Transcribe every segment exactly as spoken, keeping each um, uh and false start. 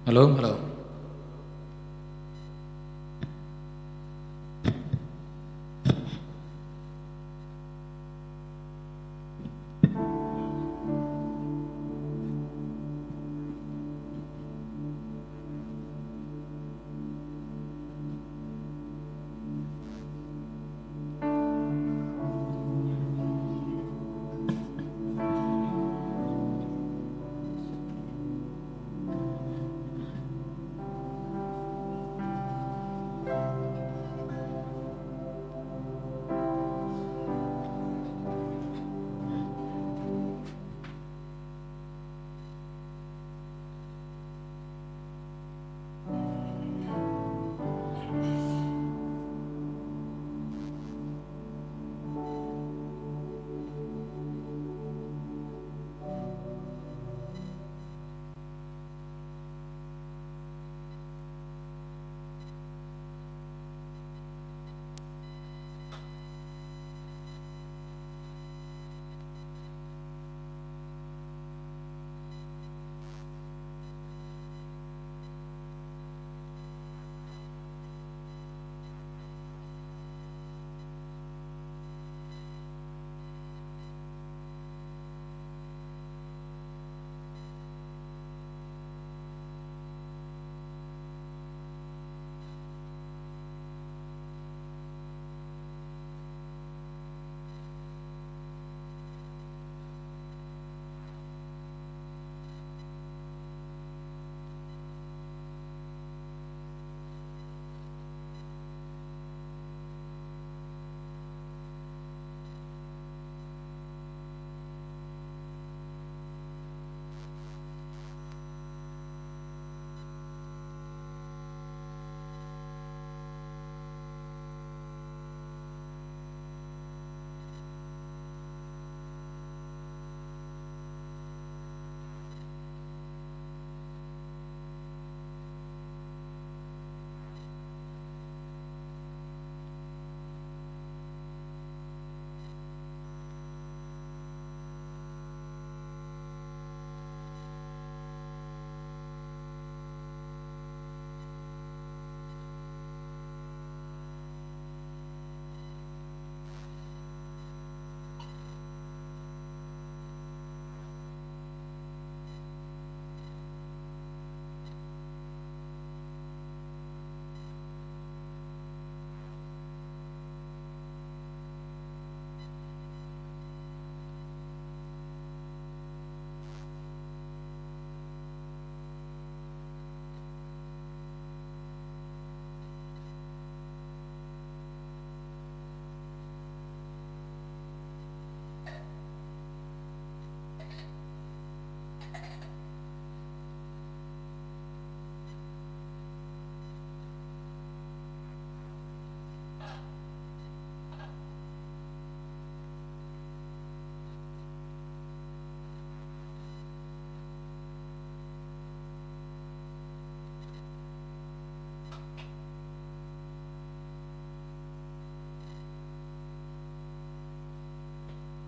Hello, hello.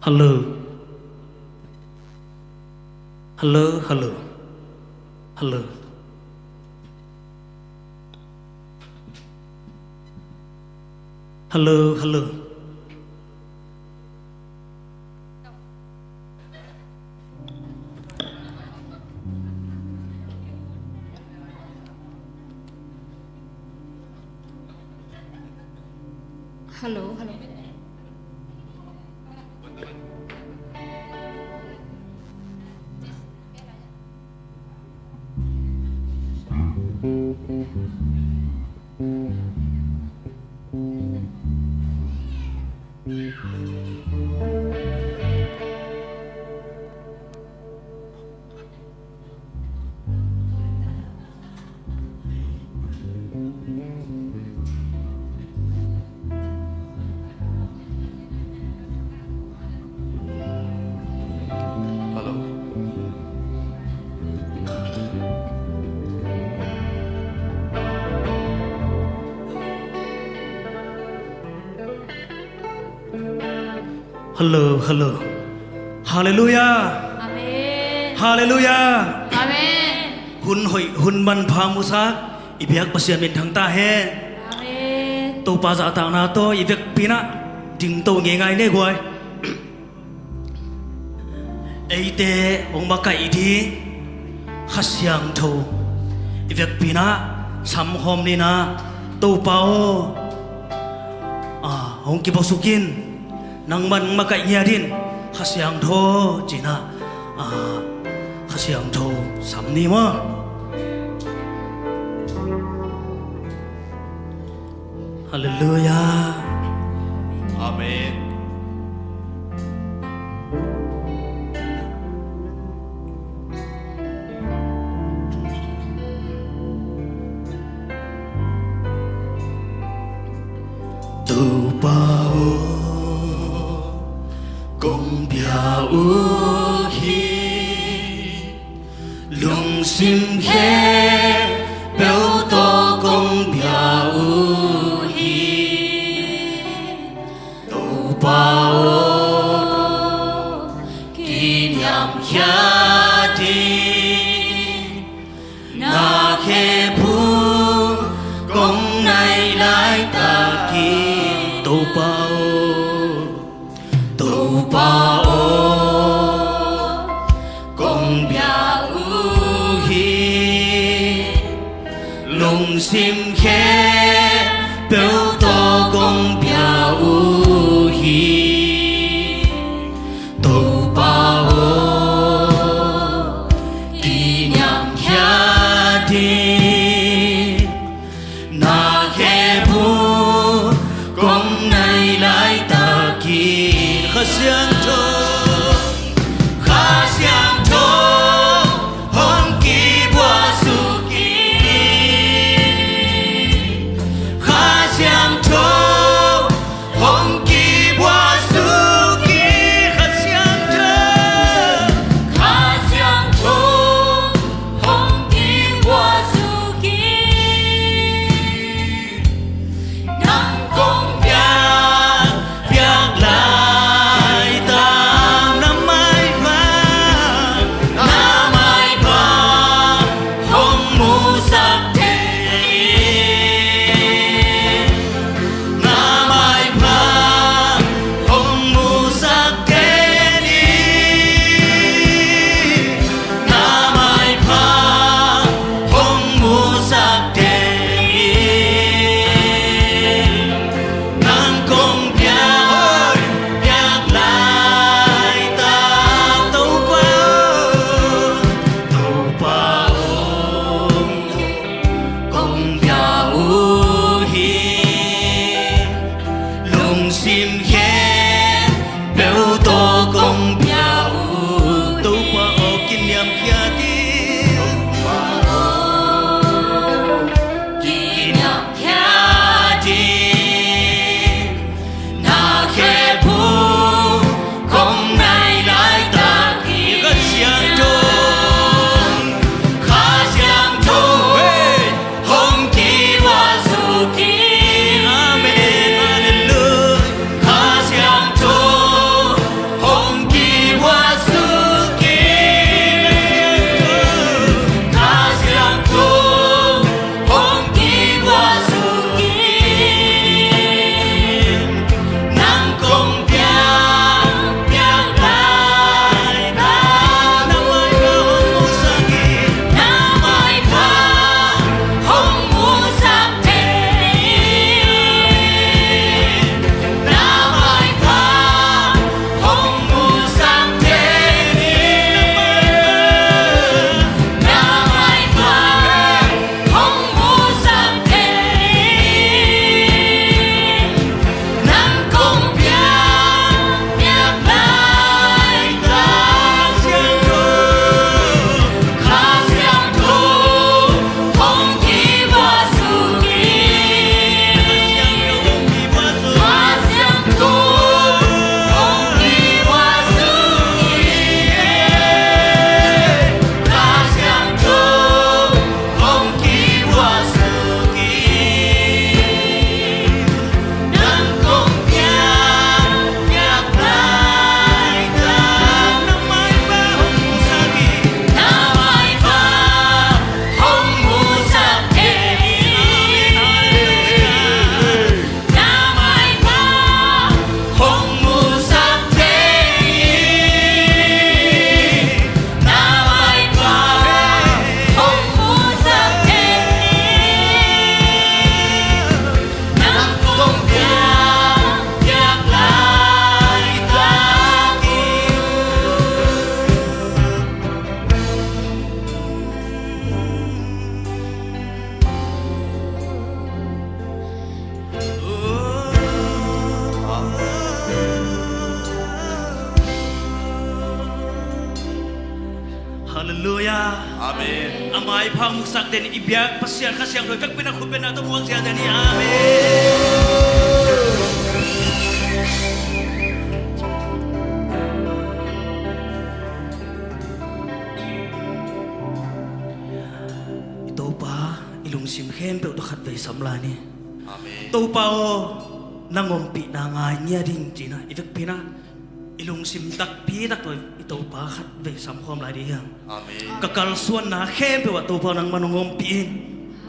Hello. Hello, hello. Hello. Hello, hello. Hello, hello. Hello. Hello, hello. Halleluya. Amen. Halleluya. Amen. Hun hoih hun manpha musak i biak Pasian minthang ta hen. Amen. Topa zahtakna tawh i vekpi-in ah dingto ngeingai ni guai. Eite hong makaih ding Kha Siangtho i vekpi-in ah samkhawm ni in ah, Topa aw, ah, hong kibuasuk in, nangman makaih ngiat in, Kha Siangtho ci-in ah, ah, Kha Siangtho sam ni maw. Halleluia. Amen. Topa aw, kong bia uh hi. Lungsim khempeuh tawh kong bia uh hi. Topa aw, kiniamkhiat in, na khephung kong nai laitak in. Topa aw, Topa aw, kong bia uh hi. Lungsim khempeuh tawh kong bia uh hi. Topa aw, kiniamkhiat in, na khephung kong nai laitak in. Kha Siangtho, Kha Siangtho hong kibuasuk in. Kha Siangtho hong kibuasuk in. Kha Siangtho, Kha Siangtho hong kibuasuk in. Nang kong biak, biak laitak, na maipha, na maipha hong musak den in. Na maipha hong musak den in. Na maipha hong musak den in. Nang kong biak, biak laitak, Topa aw, Topa aw, kong bia uh hi. Lungsim khempeuh tawh kong bia uh. Topa aw, kiniamkhiat in. Topa aw, kiniamkhiat in. Na khephung kong nai laitak in. Kha Siangtho, Kha Siangtho, hey, hong kibuasuk in. Amen. Halleluia. Kha Siangtho hong kibuasuk in. Halleluiah. Amen. A maipha hong musak den i biak Pasian Kha Siangtho i vekpi-in a khutbetna tawh muak ziahziah ni. Amen. I Topa, i lungsim khempeuh tawh khatvei sam lai ni. Amen. Topa aw, nang ompihna ngai ngiat ing ci-in ah i vekpi-in ah i lungsim takpi tak tawh i Topa khatvei sam khawm lai ding hi hang. Amen. Ka kalsuanna khempeuh ah Topa aw, nangman hong ompih in.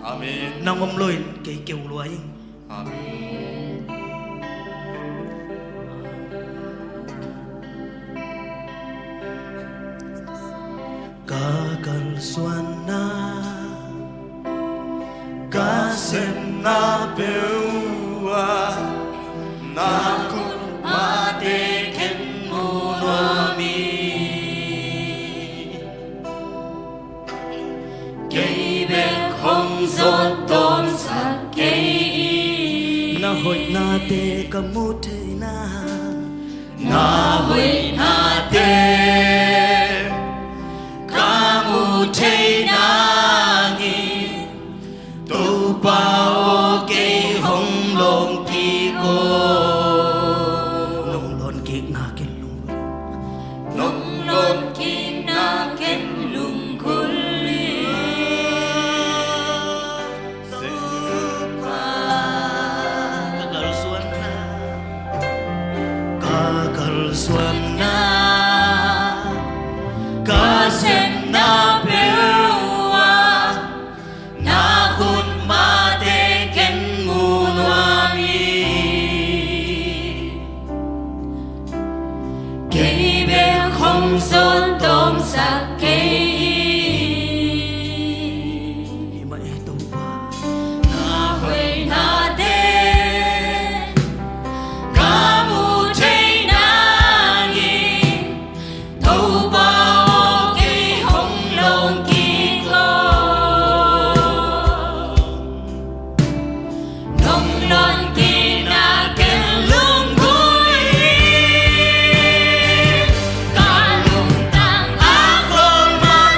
Amen. Nang om loin kei keu lua ing. Amen. Ka kalsuanna, ka sepna peuh ah na khut mahte ken mu nuam hi. Kei bek hong zawt tawmsak kei in. Na hoihnate ka mu thei nang. Na hoihnate ka mu thei nangin, Topa aw, kei hong lawng kik aw. Nong lawng kikna ken lungkhol. Nong lawng kikna ken lungkhol hi. Topa, ka kalsuanna, ka kalsuanna, ka sepna peuh ah na khut mahte ken mu nuam hi. Kei bek hong zawt tawmsak kei in. Hi mah e Topa. Na hoihnate ka mu thei nangin, Topa aw, kei hong lawng kik aw. Nong lawng kikna ken lungkhol hi. Ka lungtang a khol mah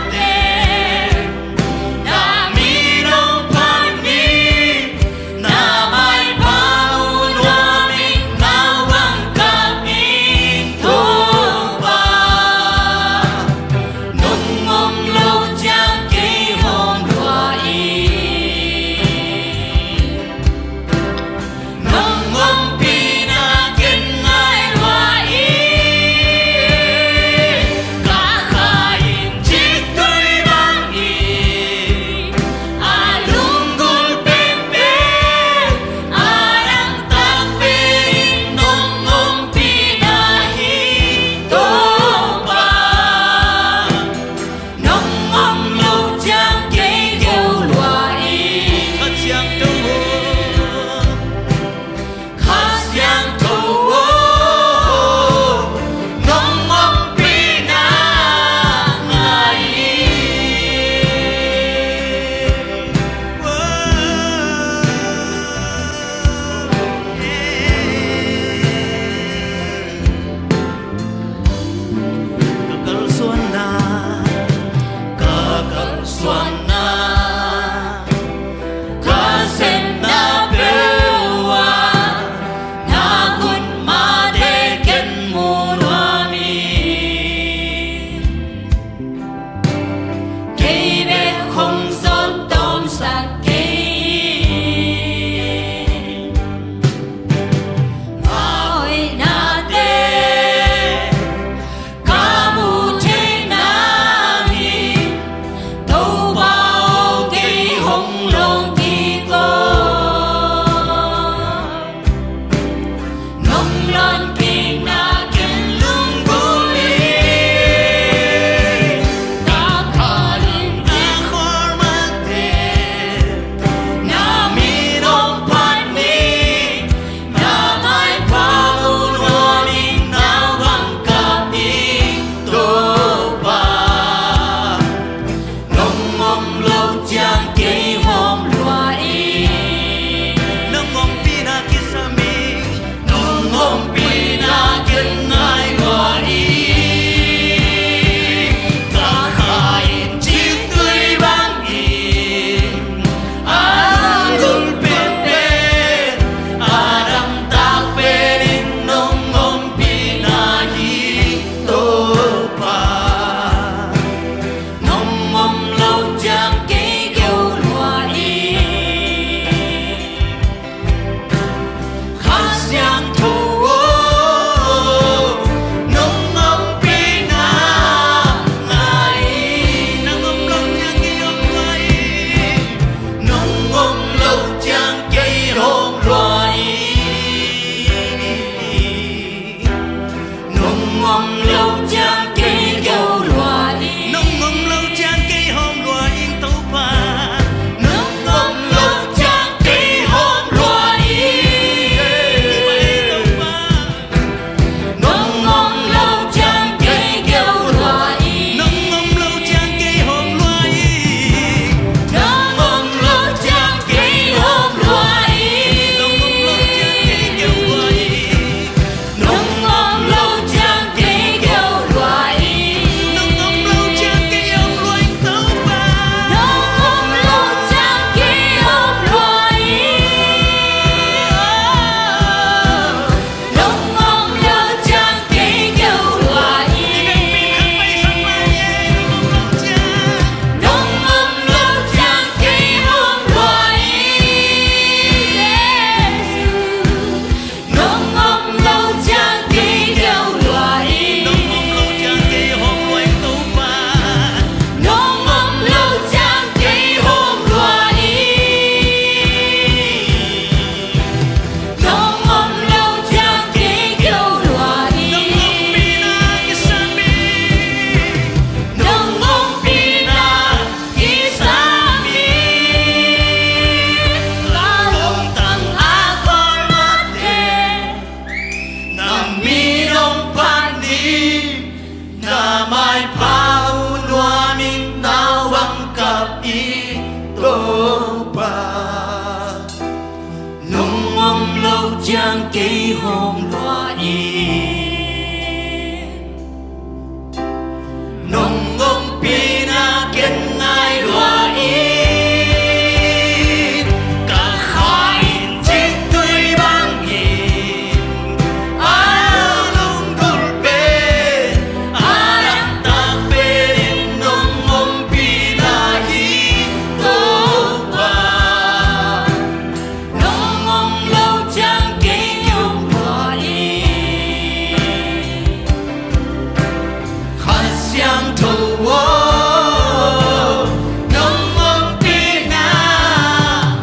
Topa aw, nong ompihna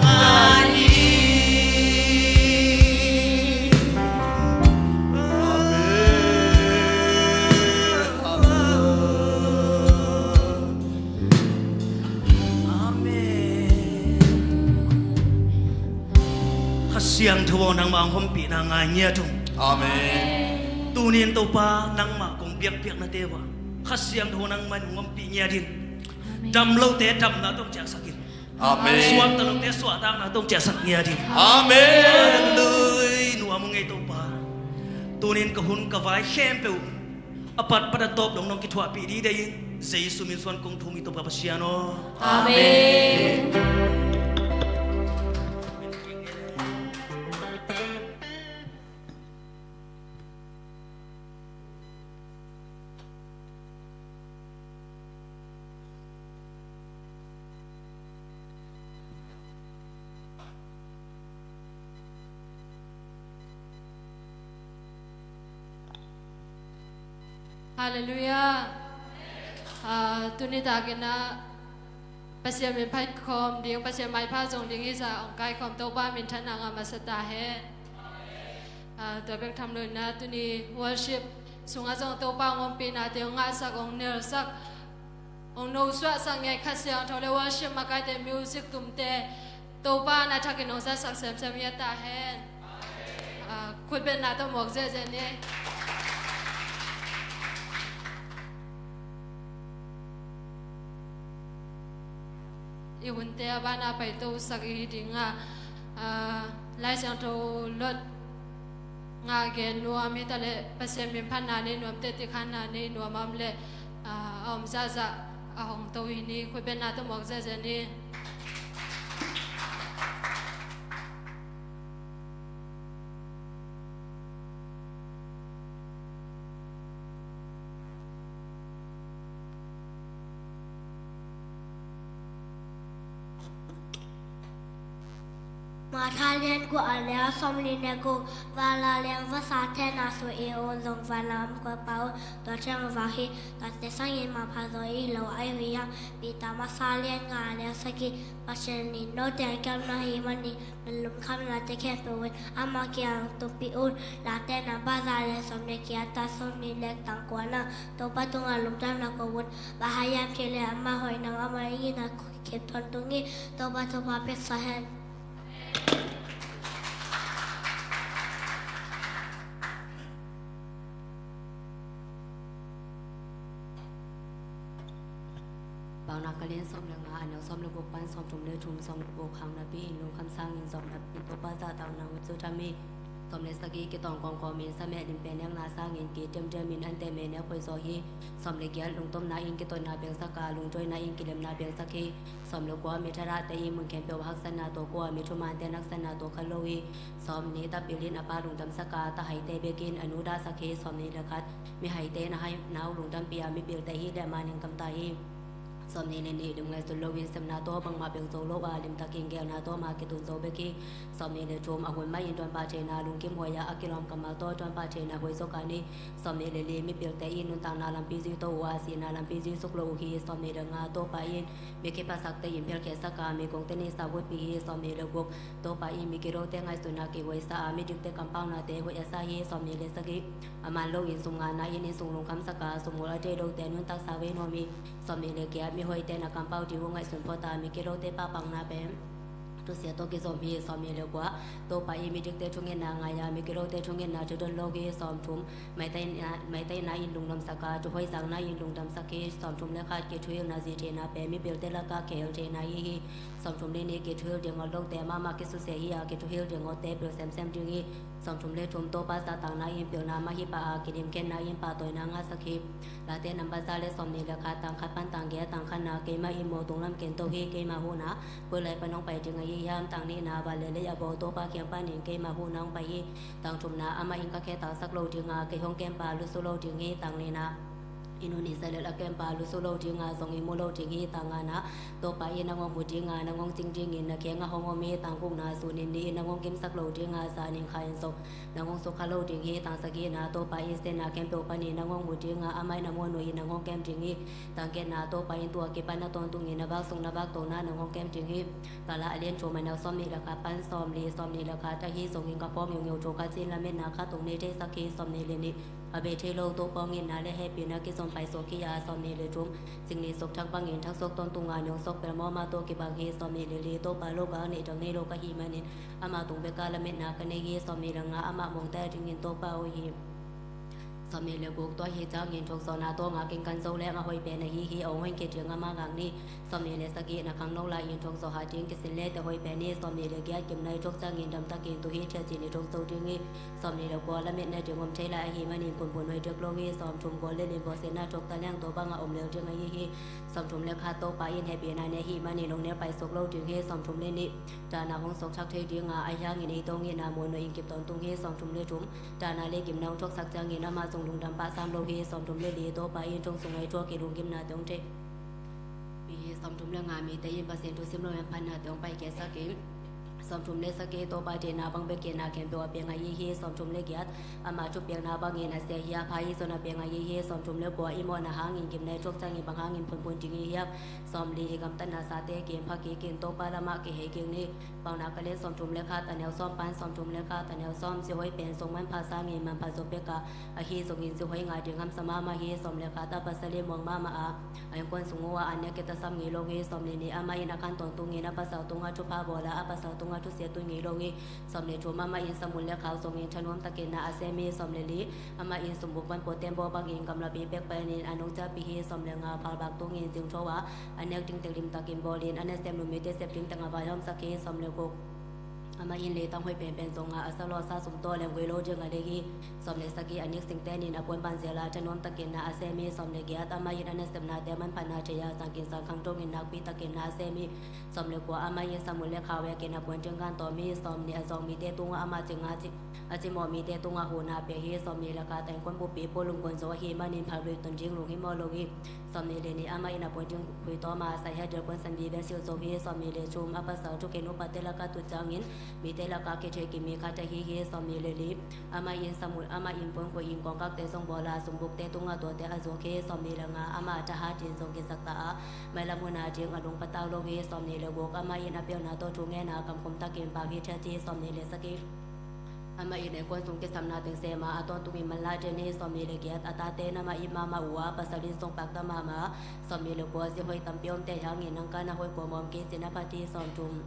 ngah ni. Amen. Amen. Kha Siangtho aw, nangmah hong ompihna ngai ngiat ung. Amen. Tuni in Topa, nangmah kong biakpiaknate uh ah Kha Siangtho nangmah in hong ompih ngiat in. Amen. Dam lote damna tawh hong ciahsak in. Amen. Suakta lote suahtakna tawh hong ciahsak ngiat in. Amen. Halleluiah. Nuam ung ei Topa. Tuni in ka hun ka vai khempeuh a patpat a tawp dong nong kithuahpih ding deih in. Jesu min suang kong thum hi Topa Pasian aw. Amen. Halleluiah. Ah, tuni takin ah Pasian min phat khawm ding, Pasian maipha zong ding hi zah hong kaikhawm Topa minthanna ngah masa ta hen. Ah, tua bek tham lo in ah tuni worship sungah zong Topa hong ompihnate hong ngahsak, hong nelsak, hong nosuahsak ngei Kha Siangtho le worship makaite, music tumte Topa na thakin hong zatsak semsem hi ta hen. Ah, khutbetna tawh muak ziahziah ni. I hunte a banah paitosak i hi ding a, ah, Lai Siangtho lot ngah gen nuam hi ta leh, Pasian min phatna nei nuam teh, tikhanna nei nuam a om leh, ah, a om zahzah a hong to hi ni. Khutbetna tawh muak ziahziah ni. Matthai lian guk, a neu sawmli le guk. Van leh leng vasa thehna sung i Un zong van lam kua Pa Un, tua ciang a vak hi. Tuate sangin mapha zaw i lo a hi hiam? Peter masa lian nga, a neu sagih. Pasian in note a kiamna ahih manin na lungkhamnate khempeuh in ama kiang tumpih un. Late namba za le sawm le giat, tang sawmnih le tang kua na, Topa tungah lungdamna ko un. Bang hang hiam cih leh ama hoih nang, ama itna kip tawntung hi. Topa thupha piaksa hen. Paunak a lian sawm le nga, a neu sawm le guk pan sawmthum le thum. Sawm le guk, hang napi-in lungkham sangin zawh napi-in Topa zahtakna ngut suak tham hi. Sawm le sagih, kitawng kawmkawmin sa meh, lim pen nekna sangin ki diamdiamin an teh meh nek hoih zaw hi. Sawm le giat, lungtomna in kitotna piangsak a, lungdawina in kilemna piangsak hi. Sawm le kua, mi thadah te in mun khempeuh haksatna tuak uh a, mi thumante in haksatna tuak kha lo hi. Sawmnih, tapil in a pa lungdamsak a, tahaite bek in a nu dahsak hi. Sawmnih le khat, mihaite in a hai nau lungdampih a, mipilte hih leh manin gamta hi. Sawmnih le nih, lim ngaihsut loin sepna tawh bangmah peng zo lo a, limtakin geelna tawh ma kitun zo bek hi. Sawmnih le thum, a hun maiin tuanpah theihna, lungkim huai a, a kilawm kammal tawh tuanpah theihna huai zawk a ni. Sawmnih le li, mipilte in nuntakna lampi zui to uh a, sihna lampi zui suk lo uh hi. Sawmnih le nga, Topa in mi kiphasakte in phelkhiatsak a, meigongte in sap vutpih hi. Sawmnih le guk, Topa in migilote ngaihsutna kihhuaisa a, midikte kampaunate hoih a sa hi. Sawmnih le sagih, a man loin sum ngahna in innsung lungkhamsak a, sum ngul a deih lote nuntak sa vei nuam hi. Sawmnih le giat, mihoihte in a kampau ding uh ngaihsun phot a, migilote pahpakna pen thusia tawh kizom hi. Sawmnih le kua, Topa in midikte thungetna ngai a, migilote thungetna thudon lo hi. Sawmthum, maitaina, maitaina in lungnuamsak a, thuhoih zakna in lungdamsak hi. Sawmthum le khat, kithuhilhna zih theihna pen mipilte lakah kihel theihna ahi hi. Sawmthum le nih, kithuhilh ding awt lote mahmah kisusia hi a, kithuhilh ding awtte pil semsem ding hi. Sawmthum le thum, Topa zahtakna in pilna mah hi pah a, kilimkhiatna in pahtawina ngahsak hi. Late namba za le sawmnih le khat, tang khat pan tang giat, tang khatna, keimah in mawk tung lam ken to hi. Keimah huhna koi lai pan hong pai ding ahi hiam? Tang nihna, van le lei a bawl Topa kiang panin keimah huhna hong pai hi. Tang thumna, amah in ka khe talsak lo ding a, kei hong kempa lut suak lo ding hi. Tang lina, I nun Israel a kempa lusu lo dinga zong i mu lo ding hi. Tang ngana, Topa in nang hong hu dinga nang hong cing dingin na kiangah hong om hi. Tang gukna, sunin ni in nang hong kimsak lo dinga zanin kha in zong nang hong sukha lo ding hi. Tang sagihna, Topa in siatna khempeuh panin nang hong hu dinga amah in a muanhuai in nang hong kem ding hi. Tang giatna, Topa in tua kipan na tawntungin na vak sung na vak tona nang hong kem ding hi. Kala a lian thum, a neu sawmnih le khat pan sawmli, sawmnih le khat, ahi zongin ka phawng ngeungeu thu khat cin lametna khat tung nei theisak hi. Sawmnih le nih, a bei thei lo Topa hong itna le hehpihna kizom paisuak hi a. Sawmnih le thum, cingni suak thak bangin thak suak tawntunga niong suak pelmawh mah tawh kibang hi. Sawmnih le li, Topa lo ka nih dang nei lo ka hih manin ama tung beka lametna ka nei hi. Sawmnih le nga, amah muangte a dingin Topa aw hi. Sawmnih le guk, tua hi ciangin thukzawhna tawh ngak in kan zo leng a hoih pen ahi hi, a hong hoih khit ding ama ngak ni. Sawmnih le sagih, na khangno lai-in thukzawh hat ding kisin le te hoih pen hi. Sawmnih le giat, gimna i thuk ciangin damtakin tu hi thei cin i thuk zo ding hi. Sawmnih le kua, lametna ding om thei lai ahih manin phunphun hoih dek lo hi. Sawmthum, gual le limvawsiatna thuk ta leng tua banga om lel ding ahi hi. Sawmthum le khat, Topa in hehpihna nei ahih manin hong nel paisuak lo ding hi. Sawmthum le nih, dahna hong suak thak thei dinga, ahi hangin ei tawh hong itna muanhuai in kip tawntung hi. Sawmthum le thum, dahna le gimna hong thuaksak ciangin amah zong lungdam pah sam lo hi. Sawmthum le li, Topa in thong sungah i thuak i lunggimnate hong thei hi. Sawmthum le nga, mite in Pasian thu sim lo in phatnate hong paikhiatsak hi. Sawmthum le sagih, Topa deihna bang bek in na khempeuh a piang ahi hi. Sawmthum le giat, ama thupiakna bangin a sia hi a, pha hi zong a piang ahi hi. Sawmthum le kua, i mawhna hangin gimna i thuak ciangin bang hangin phunphun ding i hiam? Sawmli, i gamtatna sate kim pha kikin Topa lamah kihei kik ni. Paunak a lian sawmthum le khat, a neu sawm pan sawmthum le khat, a neu sawm, zi hoih pen sung manpha sangin manpha zaw bek a, ahi zongin zi hoih ngah ding hamsa mahmah hi. Sawm le khat, a pasal in muang mahmah a, a innkuan sung uh a an nek kitasam ngei lo hi. Sawmli nih, amah in a khan tawntungin a pasal tungah thupha bawl a, a pasal tungah thusia tun ngei lo hi. Sawmli thum, amah in samul le khau zongin thanuam takin na a sem hi. Sawmli li, amah in sumbuk van pawt tembaw bangin gamlapi pek panin a nungciapih hi. Sawmli nga, phalbak tungin zingtho a, a nek ding tek limtakin bawlin a nasem numite sep ding teng a vaihawmsak hi. Sawmli guk, amah in leitang hoih penpen zongah a salawh sa sum tawh lengguai lo ding a lei hi. Sawmli sagih, a nik singtenin a puan banzial a thanuam takin na a sem hi. Sawmli giat, amah in a nasepnate manphatna thei a, zangkin zangkhang dongin nakpi takin na a sem hi. Sawmli kua, amah in samul le khau ekin a puan ding gan tawm hi. Sawmnih, a zawng mite tungah amah cingah ci a cimawh mite tungah huhna pia hi. Sawmnih le khat, a innkuan buppi pulung kuan zo ahih manin phalbui tun ding lunghimawh lo hi. Sawmnih le nih, amah in a puan ding khui tawm a, saihia dil kuan san vive silh zo hi. Sawmnih le thum, a pasal thukhen upate lakah tut ciangin mite lakah kithei kim mi khat ahi hi. Sawmnih le li, amah in samul, amah in puan khuh in kawngkakte zong bawl a, sumbukte tungah tuate a zuak hi. Sawmnih le nga, amah a thahatin zong kizakta a, mailam hun a ding a lungpatau lo hi. Sawmnih le guk, amah in a pialna tawh thu ngen a, kamkhum takin pau hi thei ci. Sawmnih le sagih, amah in a innkuan sung kisapna teng sem a, a tawntungin manlah den hi. Sawmnih le giat, a tate in amah it mahmah uh a, pasal in zong pakta mahmah a. Sawmnih le kua, zi hoih tampi omte hangin nang ka na hoih kuamah om kei cin a phat hi. Sawmthum,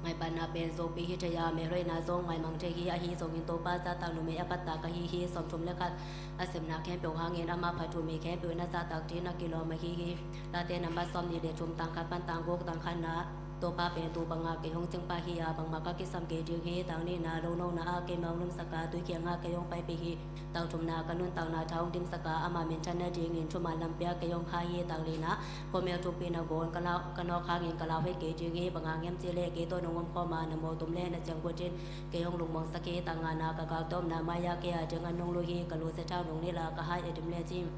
ngaihpatna pen zopi hi thei a, melhoihna zong ngaihmang thei hi. Ahi zongin Topa zahtak numei a phattak ahi hi. Sawmthum le khat, a sepna khempeuh hangin amah phat uh, mi khempeuh in a zahtak dingin a kilawm ahi hi. Late nambat sawmnih le thum, tang khat pan tang guk. Tang khatna, Topa pen tu bangah kei hong cing pah hi a, bangmah ka kisam kei ding hi. Tang nihna, lo nona ah keimah hong lumsak a, tui kiangah kei hong paipih hi. Tang thumna, ka nuntakna tha hong dimsak a, ama minthanna dingin thuman lampi ah kei hong kha hi. Tang lina, khuamial thukpi nangawn ka lau, ka nawk hangin ka lau hoih kei ding hi. Bang hang hiam cih leh kei tawh nong omkhawm a, na mawh tum le na ciangkhut in kei hong lungmuangsak hi. Tang ngana, ka galte omna mai-ah kei a dingin nong luh hi. Ka lusia thau nong nilh a, ka hai a dim lecin,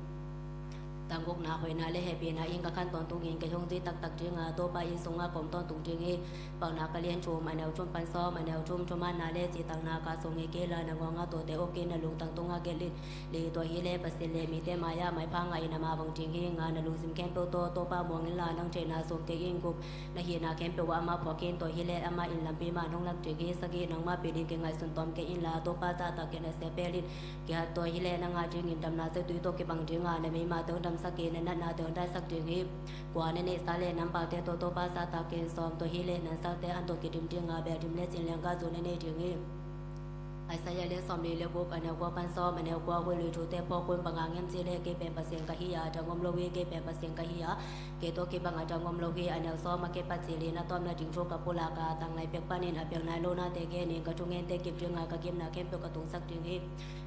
tang gukna, hoihna le hehpihna in ka khan tawntungin kei hong zui taktak ding a, Topa inn sungah ka om tawntung ding hi. Paunak a lian thum, a neu thum pan sawm, a neu thum, thumanna le cihtakna ka sung hi kei la, na ngawngah tuate ukin na lungtang tungah gelh in. Li, tua hi leh Pasian le mite mai-ah maipha ngah in amah vang ding hi. Nga, na lungsim khempeuh tawh Topa muang inla, nang theihna suang kei in. Guk, na hihna khempeuh ah amah phuak in. Tua hi leh amah in lampi man hong lak ding hi. Sagih, nangmah pilin kingaihsun tawm kei inla, Topa zahtakin a sia pel in. Giat, tua hi leh nang a dingin damna zaitui tawh kibang ding a, na meimate hong damsakin na natnate hong daisak ding hi. Kua, na neihsa le na ampalte tawh Topa zahtakin sawm. Tua hi leh na ansalte an tawh kidim ding a, bel dim lecin liangga zu na nei ding hi. Isaiah lian sawmli le guk, a neu kua pan sawm, a neu kua, hoih lui thute phawk un. Bang hang hiam cih leh kei pen Pasian ka hi a, dang om lo hi. Kei pen Pasian ka hi a, kei tawh kibang a dang om lo hi. A neu sawm, a kipat cilin a tawpna ding thu ka pulak a, tanglai pek panin a piang nai lonate genin ka thungente kip ding a, ka gimna khempeuh ka tungsak ding hi.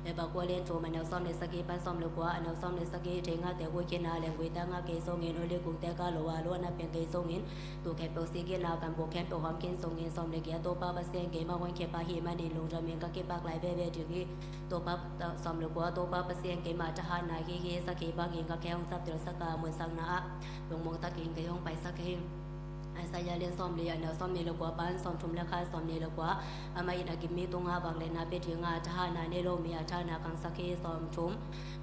Hebru kua lian thum, a neu sawm le sagih pan sawm le kua, a neu sawm le sagih, thei ngahte gui khin a, lenggui tangah kei zongin, oliv kungte kah lo a luahna piang kei zongin, tuu khempeuh sik in a, kan buk khempeuh hawm khin zongin, sawm le giat, Topa Pasian keimah hong khia pah ahih manin lungdamin ka kip lai veve ding hi. Topa, sawm le kua, Topa Pasian, keima thahatna hi hi. Sakhi bangin ka khe hong saptel sak a, munsakna ah lungmuang takin kei hong paisak hi. Isaiah lian sawmli, a neu sawmnih le kua pan sawmthum le khat, sawmnih le kua. Amah in a gim mi tungah vangliatna pia ding a, thahatna nei lo mi a thahatna khangsak hi. Sawmthum.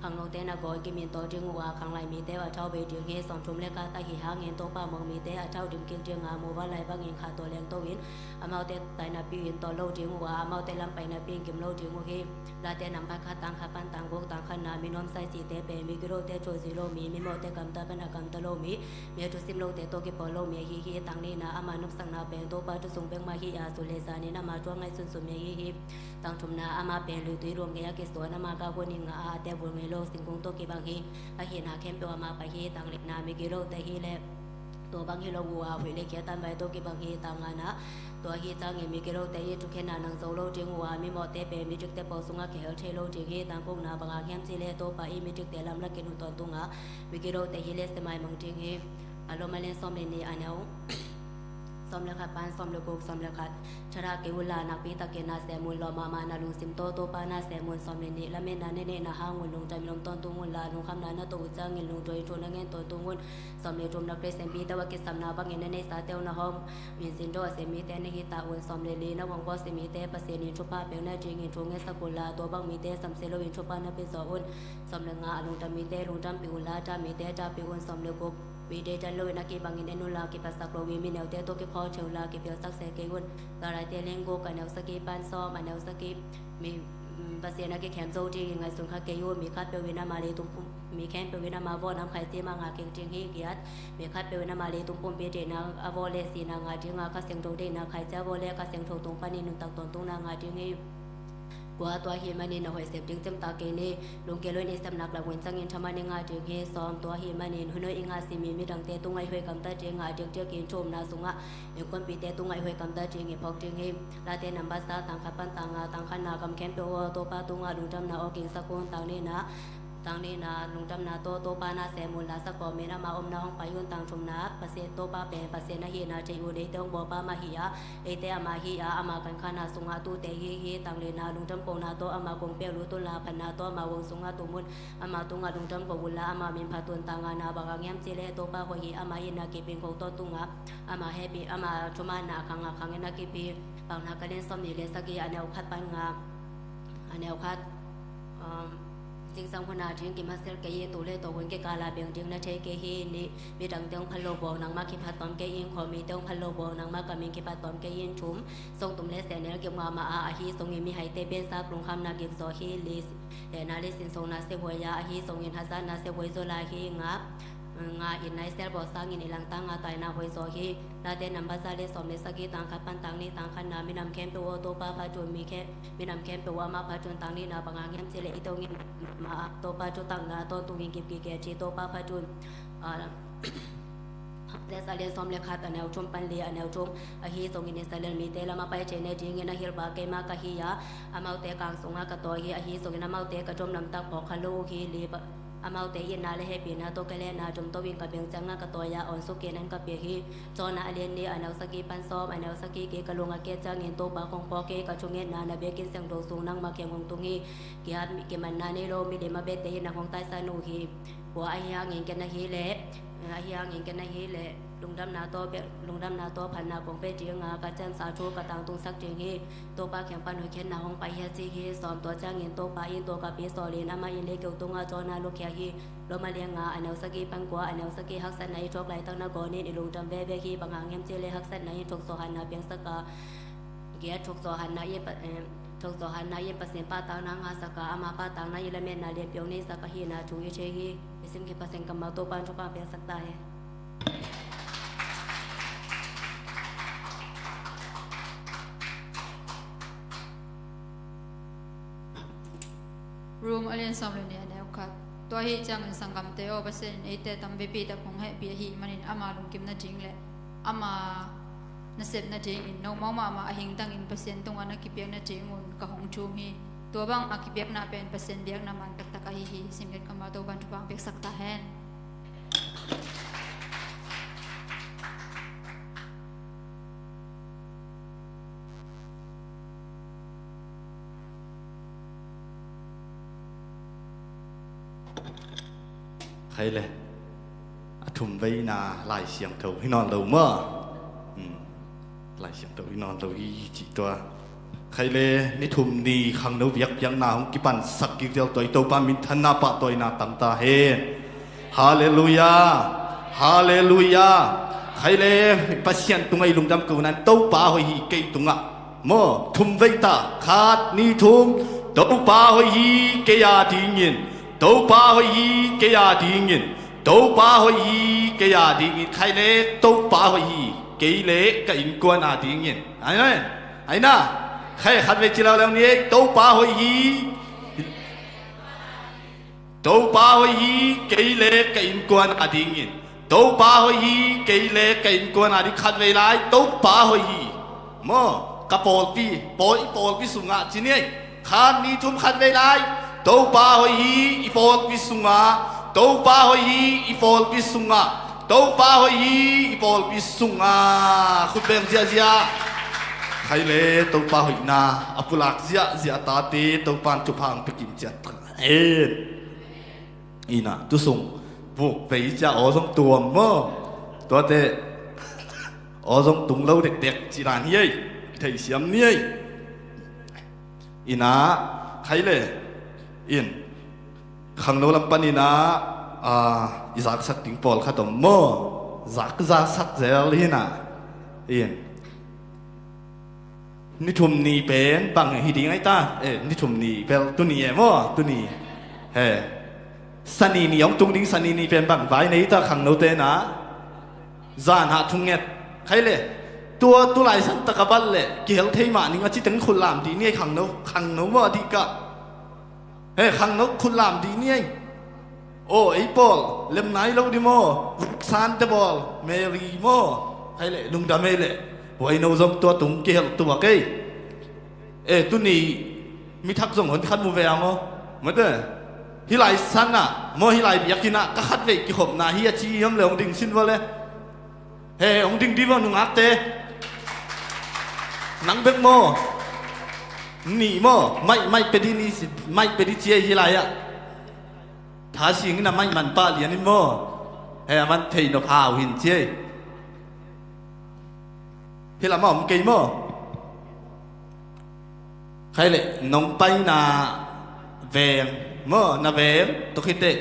Khangnote nangawn kimin tawi ding uh a, khanglai mite uh a thau bei ding hi. Sawmthum le khat. Ahi hangin Topa muang mite a thau dim kik ding a, muvanlai bangin khahtawh lengto in, amaute taina pi in tawt lo ding uh a, amaute lam paina pi in gim lo ding uh hi. Late namba khat, tang khat pan tang guk, tang khatna, mi nuamsa i cihte pen mi gilote, thu zui lo mi, mimawhte gamta pan a gamta lo mi, mi a thusim lote tawh kipawl lo mi ahi hi. Tang nihna, ama nopsakna pen Topa thu sung bek mah hi a, sun le zanin ama thu a ngaihsunsun mi ahi hi. Tang thumna, ama pen luitui luang gei a kisuan, ama gah guan in nga a, a tek vul ngei lo singkung tawh kibang hi. Ahihna khempeuh ama pai hi. Tang lina, mi gilote hi leh tua bang hi lo uh a, huih le khiat tanvai tawh kibang hi. Tang ngana, tua ahi ciangin mi gilote in thukhenna nang zo lo ding uh a, mimawhte pen midikte pawl sungah kihel thei lo ding hi. Tang gukna, bang hang hiam cih leh Topa in midikte lamlak in hun tawntung a, mi gilote hi leh sia maimang ding hi. A Roma lian sawm le nih, a neu sawm le khat pan sawm le guk, sawm le khat. Thadah kei unla, nakpi takin na sem un, lawm mahmah na lungsim tawh Topa na sem un. Sawm le nih. Lametna na neihna hang un lungdam in om tawntung unla, lungkhamna na tuah uh ciangin lungduai in thu na ngen tawntung un. Sawm le thum. Na Khristian pite uh a kisapna bangin na neihsate uh na hawm in zin dawh a sem mite na hi ta un. Sawm le li. Na hong bawlsia mite Pasian in thupha piak nadingin thu ngetsak unla, tua bang mite samsia loin thupha na pia zawh un. Sawm le nga. A lungdam mite lungdampih unla, a dam mite dampih un. Sawm le guk. Mi deihdan loin a kibangin en unla, kiphatsak loin mi neute tawh kikhawl thei unla, kipilsak se kei un. Galatia lian guk, a neu sagih pan sawm, a neu sagih. Mi, mm, Pasian a kikhem zo dingin ngaihsun kha kei un. Mi khatpeuh in ama leitung pum, mi khempeuh in ama vawh nam khaici mah ngah kik ding hi. Giat. Mi khatpeuh in ama leitung pumpi deihna a vawh leh sihna ngah ding a, Kha Siangtho deihna khaici a vawh leh Kha Siangtho tung panin nuntak tawntungna ngah ding hi. Kua. Tua ahih manin na hoih sep ding cimtak kei ni. Lunggel loin i sep nak lak hun ciangin thaman i ngah ding hi. Sawm. Tua ahih manin hun hoih i ngah simin midangte tungah i hoih gamta ding a, a diakdiakin thu umna sungah innkuanpihte tungah i hoih gamta dingin phawk ding hi. Late namba sawm, tang khat pan tang nga. Tang khatna, gam khempeuh aw, Topa tungah lungdamna aw kingsak un. Tang nihna, tang nihna, lungdamna tawh Topa na sem unla, sa kawmin ama omna hong pai un. Tang thumna, Pasian, Topa pen Pasian ahihna thei un. Eite hong bawlpa amah hi a, eite ama hi a, ama kankhana sungah tute i hi hi. Tang lina, lungdam kohna tawh ama kongpi ah lut unla, phatna tawh ama huang sungah tum un. Ama tungah lungdam koh unla, ama min phat un. Tang ngana, bang hang hiam cih leh Topa hoih hi, ama itna kip in kho tawntung a, ama hehpih, ama thumanna a khang a khangin a kip hi. Paunak lian sawmnih le sagih, a neu khat pan nga, a neu khat. Um, zingsang hun a ding kimaksel kei in, tu le tawh hun kikal a beng ding na thei kei hi. Nih. Midangte hong phat lo bawl nangmah kiphat tawm kei in, khawmite hong phat lo bawl nangmah ka min kiphat tawm kei in. Thum. Songtum le sehnel kip mahmah a, ahi zongin mihaite piansak lungkhamna gik zaw hi. Li. Hehna le sinsona siahuai a, ahi zongin hazatna siahuai zaw lai hi. Nga. Nga. Itna i sel bawl sangin i langtang a taina huai zaw hi. Late namba za le sawm le sagih, tang khat pan tang nih. Tang khatna, minam khempeuh aw, Topa phat un. Mi khe, minam khempeuh aw, amah phat un. Tang nihna, bang hang hiam cih leh eite hong it mahmah a, Topa thutakna tawntungin kip kigen hi. Topa phat un. Ah, Moses a lian sawm le khat, a neu thum pan li, a neu thum. Ahi zongin Israel mite lam a pai theih nadingin a hilhpa keimah ka hi a, amaute kang sungah ka tawi hi. Ahi zongin amaute ka dom lamtak phawk kha lo uh hi. Li. Amaute itna le hehpihna tawh ka lehna domto in ka beng ciangah ka tawi a, awn suk in an ka pia hi. Jonah a lian nih, a neu sagih pan sawm. A neu sagih. Kei ka lung a kiat ciangin Topa kong phawk hi. Ka thungetna na biakinn siangtho sung nangmah kiang hong tung hi. Giat. Kimanna nei lo milim a biate in nang hong taisan uh hi. Kua. Ahi hangin ken ahi leh, ahi hangin ken ahi leh, lungdamna tawh, lungdamna tawh phatna kong pia ding a, ka ciamsa thu ka tangtungsak ding hi. Topa kiang pan hoih khiatna hong pai hi, a ci hi. Sawm. Tua ciangin Topa in tua kap i sawl in, amah in leikeu tungah Jonah lukhia hi. Roma lian nga, a neu sagih pan kua. A neu sagih. Haksatna i thuak laitak nangawn in i lungdam veve hi. Bang hang hiam cih leh haksatna in thuakzawh hatna piangsak a, Giat. Thuakzawh hatna in Pa-, eh, thuakzawh hatna in Pasian pahtakna ngahsak a, ama pahtakna in lametna lianpi hong neisak ahihna thu i thei hi. I simkhin Pasian kammal Topa in thupha piaksak ta hen. Rom a lian sawm le nih, a neu khat. Tua ahih ciangin sanggamte aw, Pasian in eite tampipi tak hong hehpih ahih manin ama lungkim nading le ama nasep nadingin nomau mahmah a hingtangin Pasian tungah na kipiak nadingun ka hong thum hi. Tua bang a kipiakna pen Pasian biakna man taktak ahi hi. Simkhin kammal Topa in thupha piaksak ta hen. Hei le, a thum veina Lai Siangtho hi nawn lo maw? Hmm. Lai Siangtho hi nawn lo hi cih tua. Khai le, ni thum ni khangno biakpiakna hong kipansak kik ziau tua i Topa minthanna pahtawina tang ta hen. Halleluiah. Halleluiah. Khai le, Pasian tungah i lungdam ko nan Topa hoih hi kei tungah. Maw, thum vei ta, khat, ni, thum. Topa hoih hi kei a dingin. Topa hoih hi kei a dingin. Topa hoih hi kei a dingin. Khai le, Topa hoih hi kei le ka innkuan a dingin. Amen. Aina. Khai khat vei ci leuleu ni ei. Topa hoih hi. Topa hoih hi kei le ka innkuan a dingin. Topa hoih hi kei le ka innkuan a ding. Khat vei lai. Topa hoih hi. Maw, ka pawlpi, pawl, i pawlpi sungah ci ni ei. Khat, ni, thum, khat vei lai. Topa hoih hi i pawlpi sungah. Topa hoih hi i pawlpi sungah. Topa hoih hi i pawlpi sungah. Khut beng ziahziah. Khai le, Topa hoihna a pulak ziahziah tate Topan thupha hong pia kim ciat. Amen. Ina, tu sung vuk vei cia aw zong tuam maw? Tuate aw zong tung lo dekdek ci dan hi ei. Theisiam ni ei. Ina, khai le, in, khangno lam pan ina, a, i zaksak ding pawlkhat om maw? Zak, zaksak zel hi na. In, ni thum ni pen bang hi ding ai ta? Eh, ni thum ni bel tuni e maw? Tuni. He. Sani ni hong tung ding, sani ni pen bang vai nei ta khangnote na? Zan hah thunget. Khai le. Tua tu lai san taka bal le kihel thei mah ning a ci teng khut lam dih ni ei khangno. Khangno maw a dih kah? He, khangno khut lam dih ni ei. Aw, ei pawl lem nai lo di maw? Vuksan te bawl, Mary maw? Khai le, lungdam ei le. Huaino zong tua tung kihel tuak ei. E, tuni mi thak zong hon khat mu ve a maw? Mate. Hih lai san ah maw, hih lai biakinn ah ka khat vei kikhopna hi a ci hiam le hong ding sin va le. He, hong ding di maw nungakte? Nang bek maw? Nih maw? Maih, maih pe di ni, maih pe di ci ei hih lai ah. Tha sing in a maih man pah lian in maw? He, a man thei nop hau hin ci ei. Hih lamah om kei maw? Khai le, nong paina veng maw, na veng, tua khit teh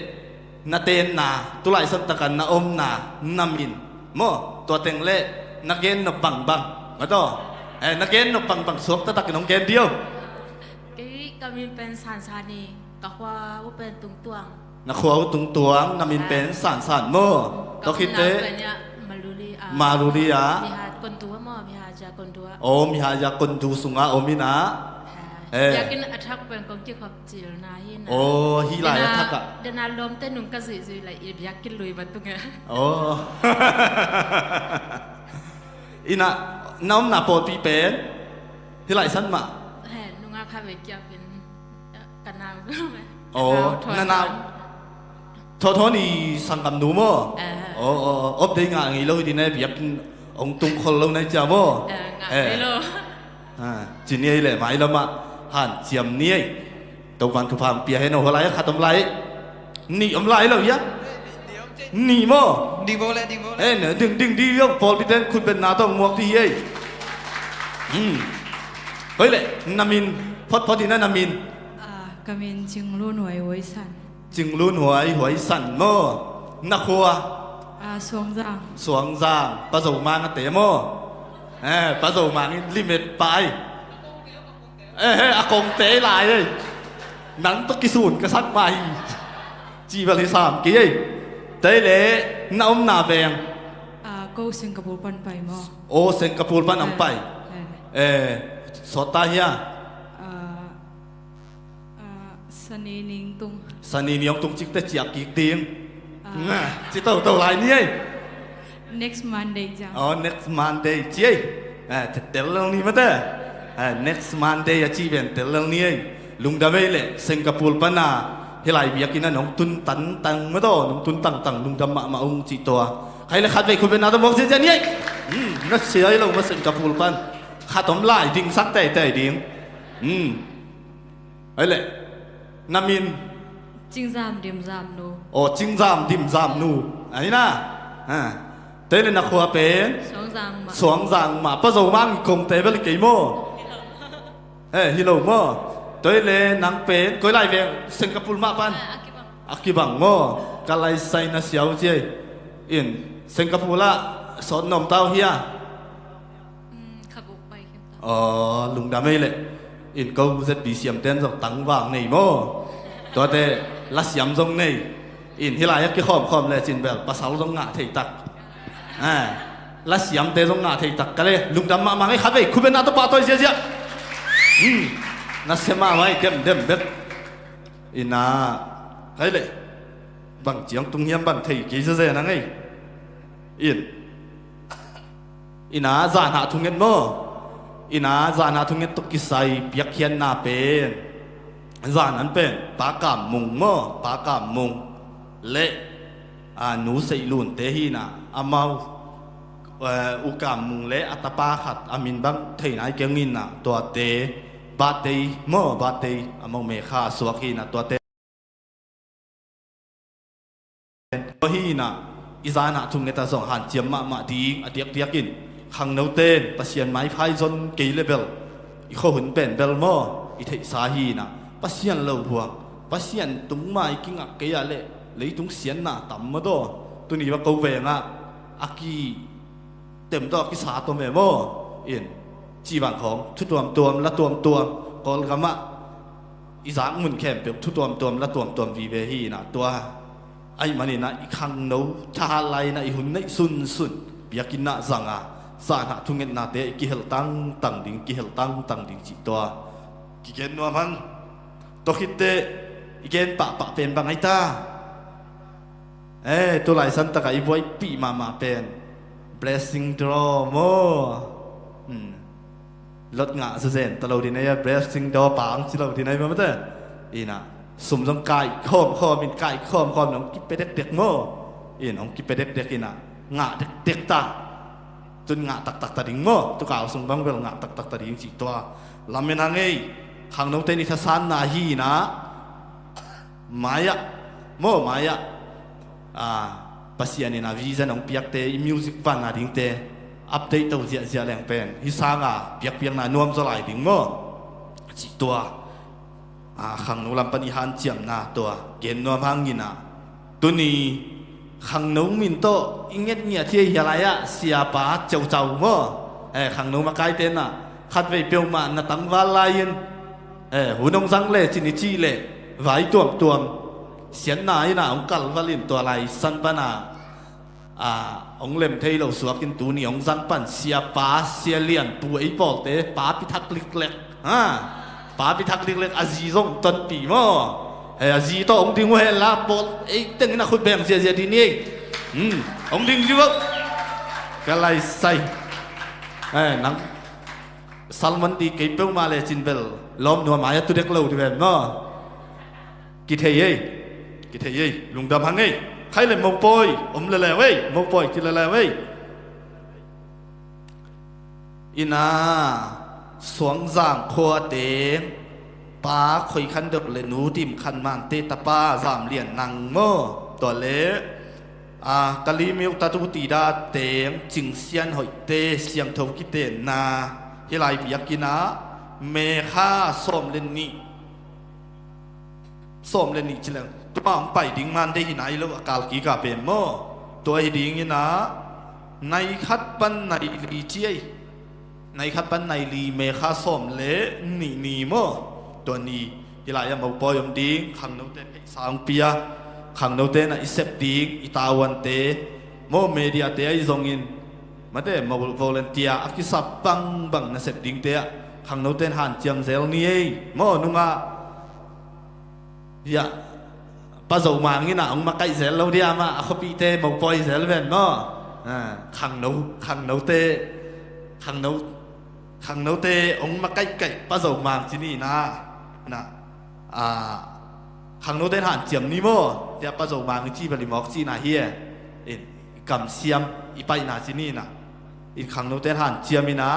na tenna, tu lai san taka na omna, na min maw, tua teng le na gen nop bangbang, maw taw? Eh, na gen nop bangbang suak taktakin hong gen dih o. Kei ka min pen San Sani, ka khua uh pen Tungtuang. Na khua uh Tungtuang, na min pen Sansan maw? Tua khit teh Maruli ah. Maruli ah. Miha Kondu maw, Miha Ja Kondu ah. Oh, Miha Ja Kondu sungah om in ah. Eh. Biakinn a thak pen kong kikhop cilna hi na. Oh, hih lai a thak ah. Dena lawmte nung ka zuihzuih lai i biakinn lui va tung e. Oh. Ina, na omna pawlpi pen hih lai san mah. He, nungak kha ve kia pen. Ka nau. Oh, na nau. Thawthawn i sanggamnu maw? Eh. Oh, oh, oh. Op dei ngah ngei lo hi ding nai, biakinn hong tung khol lo nai cia maw? Eh, ngah ngei lo. Ah, ci ni ei le, mai lamah hanciam ni ei. Topan thupha hong pia hen aw, hua lai a khat om lai. Nih om lai lo ia. Nih maw? Ding vo le, ding vo le. Eh, ding, ding, ding, ding, pawlpi ten khut betna tawh muak dih hi ei. Hmm. Hoih le, na min, photphot ina na min. Ah, ka min Cing Lun Huai Huai San. Cing Lun Huai Huai San maw? Na khua? Ah, Suangzang. Suangzang. Pa Zo Mang a te maw? Eh, Pa Zo Mang in limet pai. Eh, eh, a kongte lai ei. Nang tawh kisun ka sak mah hi. Ci bel hi sam kei ei. Tei le, na omna veng. Ah, ko Singapore pan pai maw? Oh, Singapore pan ang pai. Eh, eh. Eh, sawt ta hia? Ah, ah, Sani ning tung. Sani ning tung cik te ciak kik ding. Ah. Ci toto lai ni ei. Next Monday ciang. Oh, next Monday ci ei. Eh, tel lel ni mate. Eh, next Monday a ci ben tel lel ni ei. Lungdam ei le, Singapore pana hih lai biakinn ah nong tun tangtang mate, nong tun tangtang lungdam mahmah ung ci tua. Khai le khat vei khut beng na tawh muak ziahziah ni ei. Hmm, na sia ei lo mah Singapore pan. Khat om lai ding sak teitei ding. Hmm. Ai le, na min. Cingzam Dimzam nu. Aw, Cingzam Dimzam nu. Ahi na. Ha. Tua le na khua pen? Suangzang mah. Suangzang mah. Pa Zo Mang i kongte bel hi kei maw? He, hi lo maw? Tua le nang pen koi lai veng, Singapore mah pan? Ah, a kibang. A kibang maw? Ka lai sai na siau ciai. In Singapore ah sawt na om ta uh hia? Mm, kha guk pai khin ta. Aw, lungdam ei leh. In ko Z B C M ten zong tangval nei maw? Tuate lasiam zong nei. In hih lai-ah kikhawmkhawm lecin bel pasal zong ngah thei tak. Ah, lasiamte zong ngah thei tak ka le. Lungdam mahmah ngei, khatvei khut beng na tawh pahtawi ziazia. Hmm. Nasia mahmah ei, demdem bek. Ina, khai leh. Bang ciang tung hiam bang thei kei ziazia na ngei. In. Ina, zanah thunget maw? Ina, zanah thunget tawh kisai piakkhiatna pen, zan an pen Pa Kam Mung maw? Pa Kam Mung le, a, Nu Seih Lunte hi na, amau, eh, U Kam Mung le a tapa khat a min bang thei nai keng in na, tuate birthday maw? Birthday amau May kha suak hi na, tuate Tua hi inah, i zanah thungetah zong hanciam mahmah ding a diakdiak in, khangnote in Pasian maipha i zon kei le bel, i khuahun pen bel maw, i theihsa hi inah, Pasian lo huang, Pasian tungma i kingak kei ah leh leitung siatna tam mawtaw. Tuni va ko vengah a ki tem tawh a kisa tawm e maw? In, cih bang khawng thu tuamtuam, la tuamtuam, Kawlgamah i zak mun khempeuh thu tuamtuam, la tuamtuam vive hi inah, tua ahih maninah i khangno thahat lai inah i hun neih sunsun biakinn ah zanga, zanah thungetnate i kihel tangtang ding, kihel tangtang ding cih tua kigen nuam hang. Tua khitteh i gen pahpah pen bang ahi ta? Eh, tulai santakah i buaipih mahmah pen blessing draw maw? Hmm. Lot ngah zazen ta lo ding ahi a, blessing draw pang ci lo ding ahi mah mate. Inah, sum zong kai khawmkhawm in, kai khawmkhawm in hong kipia dekdek maw? In hong kipia dekdek inah, ngah dekdek ta. Tun ngah taktak ta ding maw? Tukau sung bang bel ngah taktak ta ding cih tua lamen hang ei. Khangnote in i thasanna hi inah, mai-ah maw, mai-ah, ah, Pasian in a vision hong piakte, i music van a dingte update to ziahziah leng pen hih sanga biakpiakna nuam zaw lai ding maw? Cih tua, ah, khangno lam pan i hanciamna tua gen nuam hang inah, tuni khangno min tawh i ngetngiat hi a, hia lai-ah siapa ceucau maw? Eh, khangno makaite inah khatvei peuhmah na tangval lai-in, eh, hun hong zang lecin i cih leh vai tuamtuam siatna inah hong kalval in, tua lai san pana, ah, hong lem thei lo suakin tuni hong zang pan siapa, sia lianpu, ei pawlte pa pi thak liklek. Ha? Pa pi thak liklek, a zi zong tonpih maw? He, a zi tawh hong ding uh hen la, pawl ei tengin a khut beng ziahziah ding ni ei. Hmm, hong ding zi uh. Ka lai sai. Eh, nang salmon dih kei peuhmah lecin bel lawm nuam ai a tu dek lo dih ven maw? Kithei ei. Kithei ei. Lungdam hang ei. Khai le mopawi om leleu ei. Mopawi ci leleu ei. Ina, Suangzang khua teng Pa Khoi Khan Deuh le Nu Dim Khan Mangte tapa Zam Lian Nang maw? Tua le, a, Kali Miu Tatu Tida teng Cing Sian Hoihte siangtho kitenna, hih lai biakinn ah May kha sawm le nih, sawm le nih ci leng, tua hong pai ding Monday hi nai lo, a kal kik a pen maw? Tua hi ding ina, nai khat pan nai li ci ei. Nai khat pan nai li, May kha sawm le nih ni maw? Tua ni, hih lai-ah mopawi om ding, khangnote pheisa hong pia, khangnote na i sep ding, i tavuante maw, mediate ahi zongin, mate, mo volunteer a kisap bangbang na sep dingte ah khangnote in hanciam zel ni ei maw, nungah. Hiah, Pa Zo Mang inah hong makaih zel lo dia mah, a khuapihte mopawi zel ven maw? Ah, khangno, khangnote, khangno, khangnote hong makaihkaih Pa Zo Mang ci ni ina, na, ah, khangnote in hanciam ni maw? Tia Pa Zo Mang i ci bel i mawk cihna hi e. In, i kamsiam, i paihna ci ni ina. In khangnote in hanciam ina,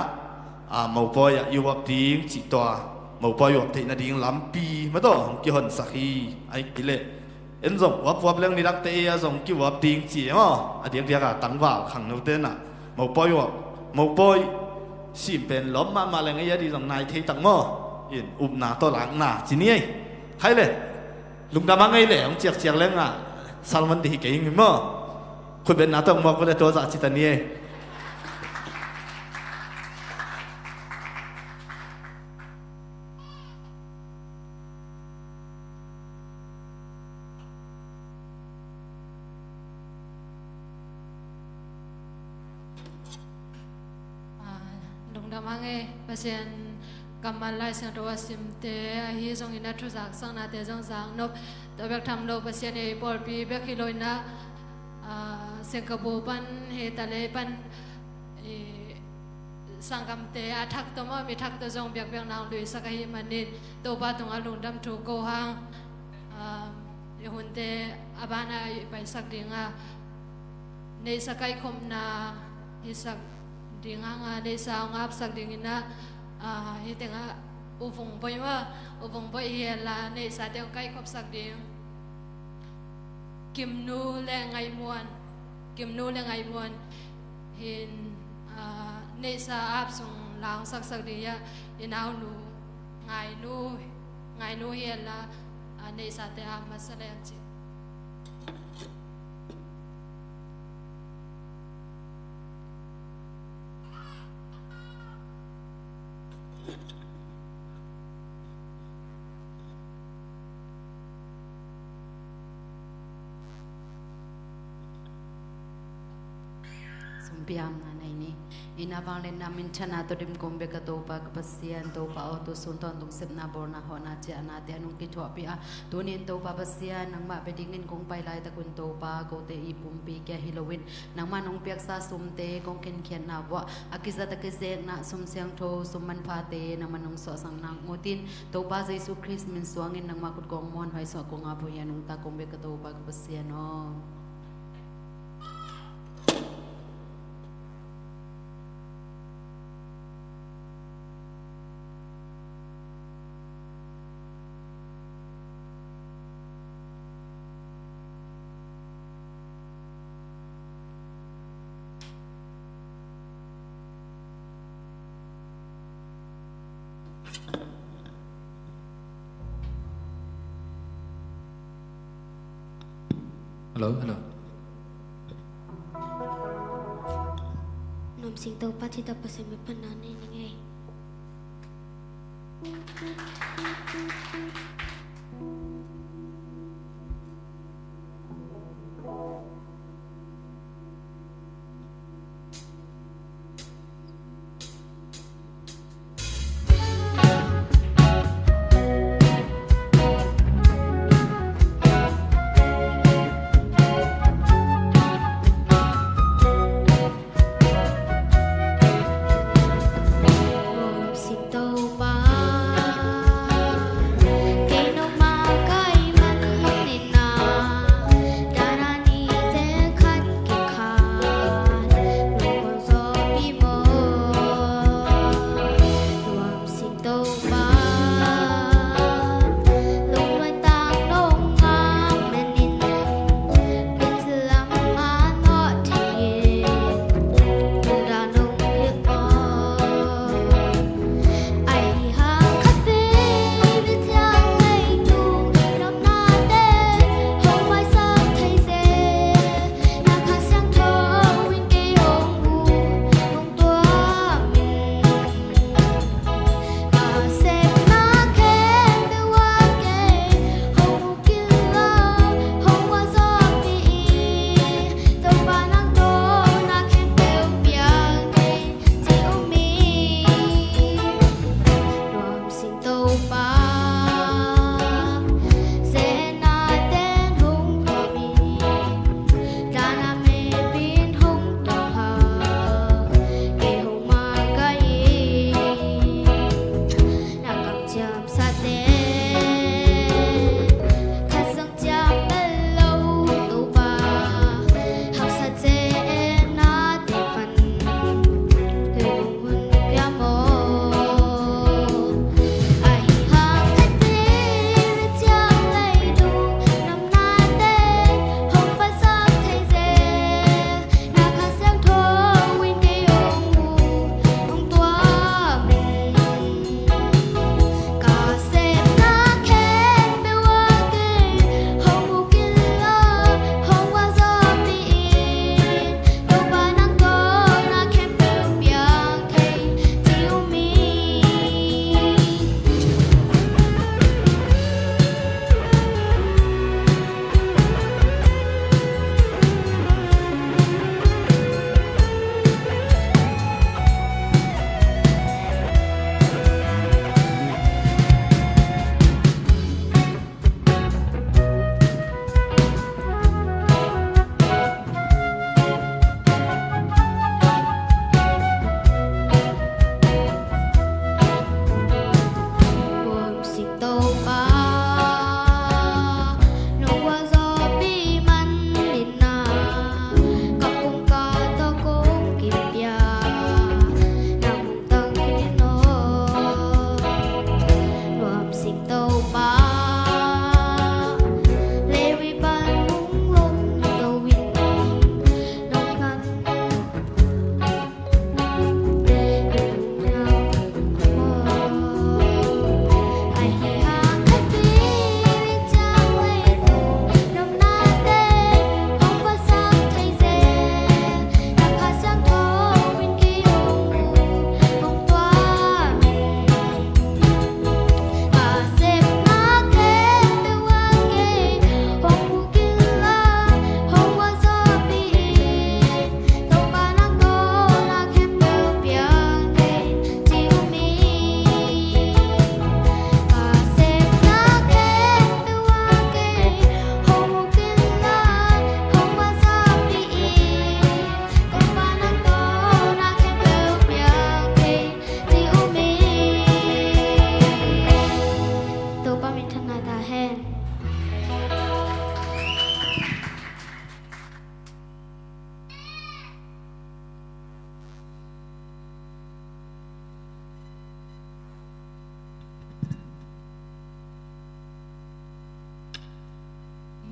a, mopawi ah i uap ding cih tua, mopawi uap theih nading lampi mataw hong kihonsak hi. Ahih kei leh En zong uap uap leng nidangte ei a zong kiuap ding ci e maw. A diakdiak a tangval khangnote na mopawi uap, mopawi sim pen lawm mahmah leng ei a di zong nai thei tak maw. In upna tawh lakna ci ni ei. Khai le lungdam a ngei le hong ciakciak leng a salman di hi kei ing maw. Khutbetna tawh hong muak uh le tua zah ci ta ni ei. Ah, lungdam ang e, Pasian kammal Lai Siangtho a simte ahi zongin a thu zaksaknate zong zaknop. Tua bek tham lo Pasian e, pawlpi bek hi lo in ah, ah, Singapore pan, hi ta le pan, eh, sanggamte a thak tawh maw, mi thak tawh zong biakpiakna hong luisak ahih manin Topa tungah lungdam thu ko hang, ah, i hunte a banah i paisak ding a, neihsa kaikhopna hisak ding hang a, neihsa hong apsak dingin ah, ah, hih tengah U Vung Boih maw, U Vung Boih hi a, neihsate hong kaikhopsak ding. Kimnu le Ngaihmuan, Kimnu le Ngaihmuan hin, ah, neihsa ap sung la hong saksak ding a, i naunu Ngaihnu, Ngaihnu hi a, ah, neihsate ap masa le ang ci. Sumpiang a nei ni. Inn a vangliatna minthanna tawh dim kong bek a Topa ka Pasian, Topa aw, tu sun tawntung sepna bawlna hawhna ciahnate a nong kithuahpih a, tuni in Topa Pasian nangmah bia dingin kong pai laitak un Topa, kote i pumpi kia hi loin nangmah nong piaksa sumte kong khinkhiatna vuah a kizat a kizekna sum siangtho, sum manphate nangmah nong suahsak nang utin, Topa Jesu Khrist min suangin nangmah khut kong muanhuai suah kong ap uh hi a, nungta kong bek a Topa ka Pasian aw. Hello, hello. Nuam sing Topa ci tapa semi panani ni ngei.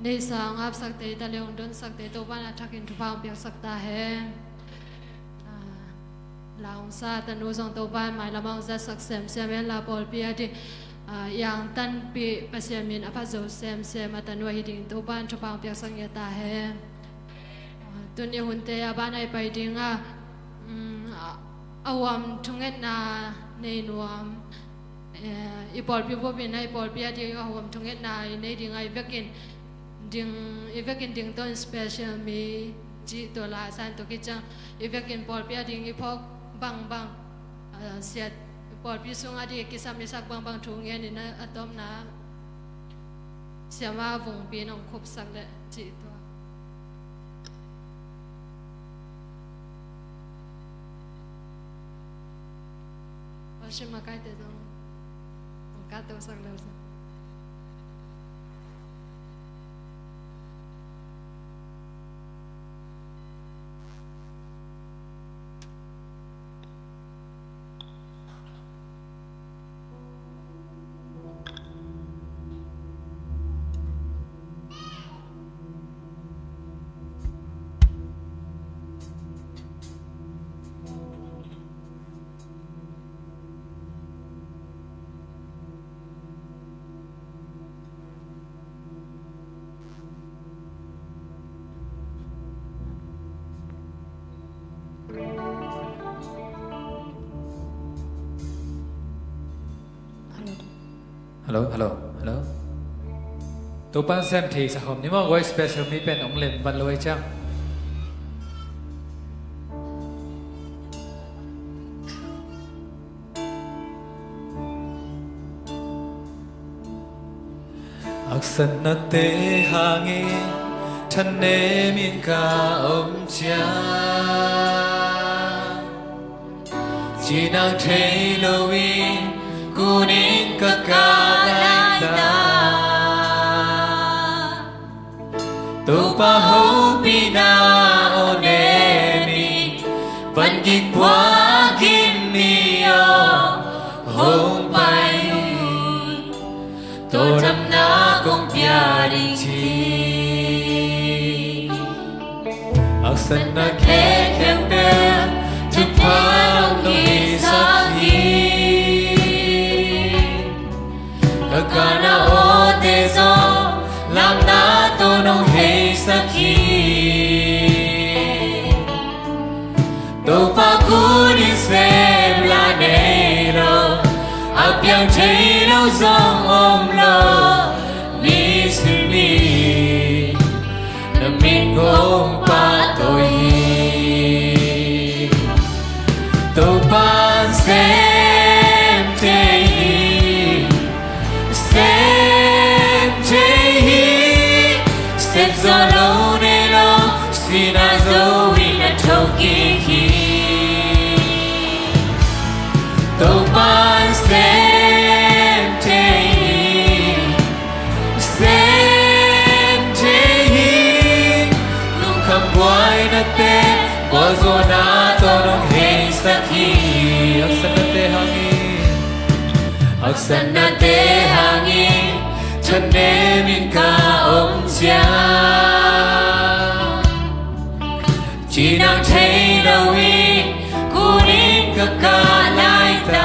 Neihsa hong apsak te, ta le hong donsak te, Topa'n a thakin thupha hong piaksak ta hen. Ah, la hong sa tanu zong Topa'n mailam ah hong zatsak semsem hen la, pawlpi a ding, ah, i angtanpih Pasian min a phat zo semsem a tanu ahi ding Topa'n thupha hong piaksak ngiat ta hen. Ah, tuni hunte a ban a i pai ding a, mm, a, a huam thungetna nei nuam, eh, i pawlpi bupin a i pawlpi a ding a huam thungetna i nei ding a, i vekin ding, i vekin ding tawh special mi cih tua la san tua kiciang, i vekin pawlpi a ding i phawk bangbang, ah, siat, pawlpi sung a ding kisam i sak bangbang thu ngen in a, a tawpna siama Vungpi nong khupsak leh cih tua. Worship makaite zong hong kattosak leu zong. Hello, hello, hello. Topa'n sem thei sa khawm ni maw, guai special mi pen hong lem vat lo ei ciang. Haksatnate hangin thanemin ka om ciang, cinang thei loin kunin ka kah laitak. Topa hopihna aw nemin, van gik puak gim mi aw hong pai un. Tawldamna kong pia ding ci. Haksatnate khempeuh thupha hong hisak hi. Ka kahna awte zong lamna tawh nong heisak hi. Topa kunin sem la nei lo, a piang thei lo zong om lo, nisim in na min kong pahtawi hi. Topa'n sem thei hi, sem thei hi. Sep zo lo nei lo, sihna zo in a thokik hi. Topa'n sem thei hi, sem thei hi. Lungkham buainate, gualzawhna tawh nong heisak hi. Haksatnate hangin, haksatnate hangin thanemin ka om ciang, cinang thei loin kunin ka kah laitak.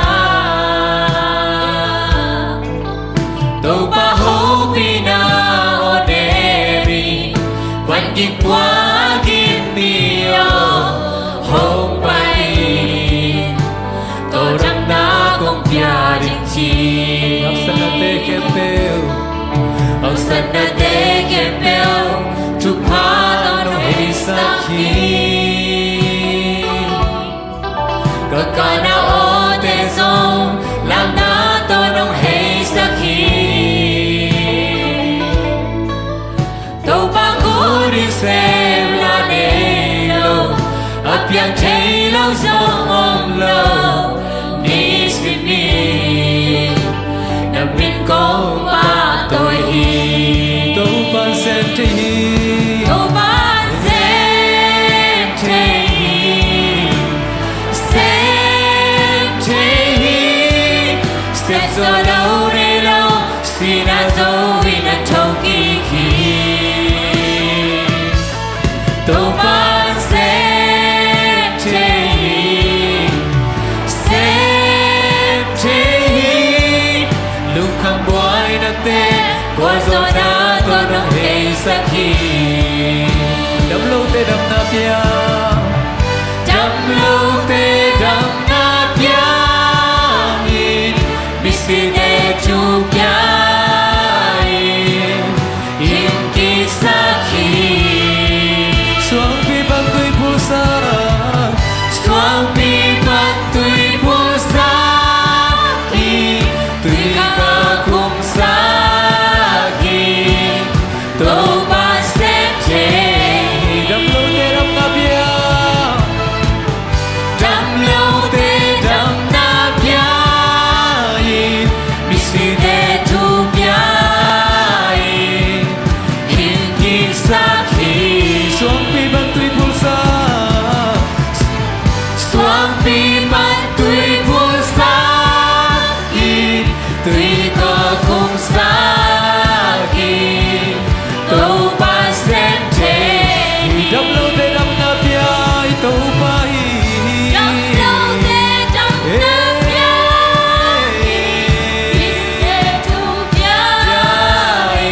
Topa hopihna aw nemin, van gik puak gim mi aw hong pai in. Tawldamna kong pia ding ci. Haksatnate khempeuh, haksatnate khempeuh thupha tawh nong heisak hi. Ka kahna awte zong lamna tawh nong heisak hi. Topa kunin sem la nei lo, a piang thei lo zong om lo, nisim in na min kong pahtawi hi. Topa'n sem thei hi. Topa'n sem thei hi. Sem thei hi. Sep zo lo nei lo, sihna zo in a thokik hi. Damlote damna pia. Damlote damna pia in, misite thu pia in, hing kiksak hi. Suangpi pan tui phulsak. Suangpi pan tui phulsak hi. Tui ka kumsak hi. Topa sem thei hi. Damlote damna pia. Damlote damna pia in, misite thu pia in, hing kiksak hi. Suangpi pan tui phulsak. Suangpi pan tui phulsak hi. Tui ka kumsak hi. Topa sem thei hi. Damlote damna pia hi, Topa hi. Damlote damna pia hi. Misite thu pia hi.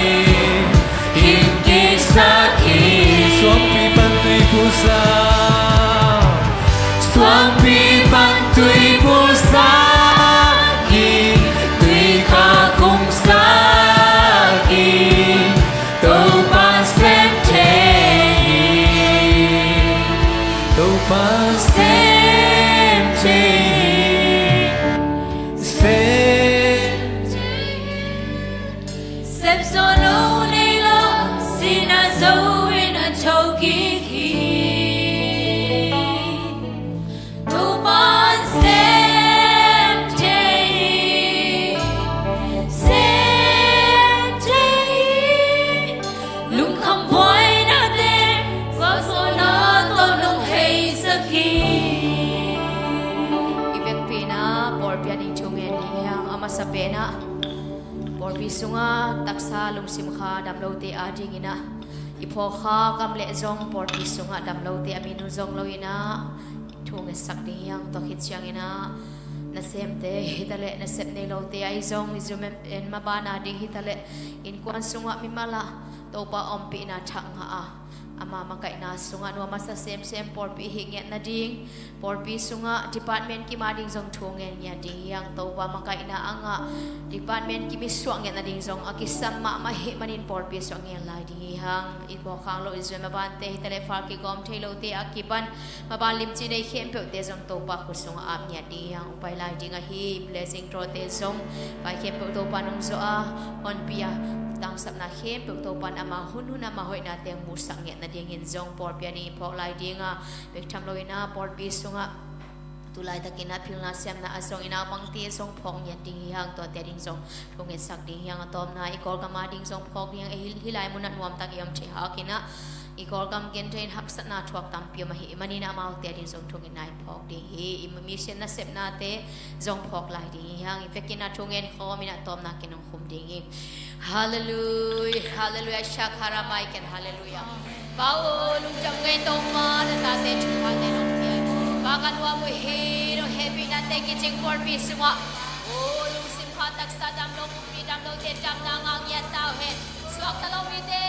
Hing kiksak hi. Suangpi pan tui phulsak. Suangpi pan tui phulsak hi. Tui ka kumsak hi. Topa sem thei hi. Topa sem thei hi. Sem thei hi. Sem zo lo nei lo, sihna zo in a thokik hi. Topa'n sem thei hi, sem thei hi. Lungkham buaina teng, gualzawhna tawh nong heisak hi. I vekpi-in ah pawlpi a ding thu ngen ding hi hang. A masa pen ah pawlpi sungah taksa lungsim kha damlote adingin ah, i phawk kha kam leh zong pawlpi sungah damlote a min uh zong lo-in ah, thu ngetsak ding hi hang. Tua khit ciangin ah, nasemte hi taleh nasep nei lote ahi zong, i zum en maban a ding hi taleh, innkuan sungah mimal ah Topa ompihna thak ngah a, ama makaihna sungah nuam a sa semsem pawlpi hih ngiat nading, pawlpi sungah department kim a ding zong thu ngen ngiat ding hi hang. Topa makaihna a ngah department kim i suah ngiat nading zong a kisam mahmah ahih manin pawlpi sungah ngen lai ding hi hang. I phawk khak loh, i zum en mabante hi taleh, far kigawm thei lote a kipan maban limci nei khempeuhte zong Topa khut sungah ap ngiat ding hi hang. Pai lai ding ahi, blessing draw-te zong pai khempeuh Topa'n hong zawh a, honpi a, tangsapna khempeuh Topa'n ama hunhun ama hoihnate hong musak ngiat nadingin zong pawlpi a ding i phawk lai ding a, bek tham lo-in ah pawlpi sungah tu laitakin ah pilna siamna a zong i naupangte zong phawk ngiat ding hi hang. Tuate a ding zong thu ngetsak ding hi hang. A tawpna i Kawlgam a ding zong phawk ding hi hang. Hih lai munah nuamtak i om thei hangin ah, i Kawlgam gentehna haksatna thuak tampi om ahih manin ah, amaute a ding zong thu ngetna i phawk ding hi. I mission nasepnate zong phawk lai ding hi hang. I vekin ah thu ngen khawm in ah tawpna ken hong khum ding hi. Halleluiah, halleluiah, shakharamai ken halleluiah. Pa aw, lungdam ngei Topa, na tate thupha nong pia. Pa, ka nuam uh hi, nong hehpihnate kicing pawlpi sungah. Aw, lungsim kha taksa damlo, pumpi damlote damna ngah ngiat ta uh hen. Suakta lo mite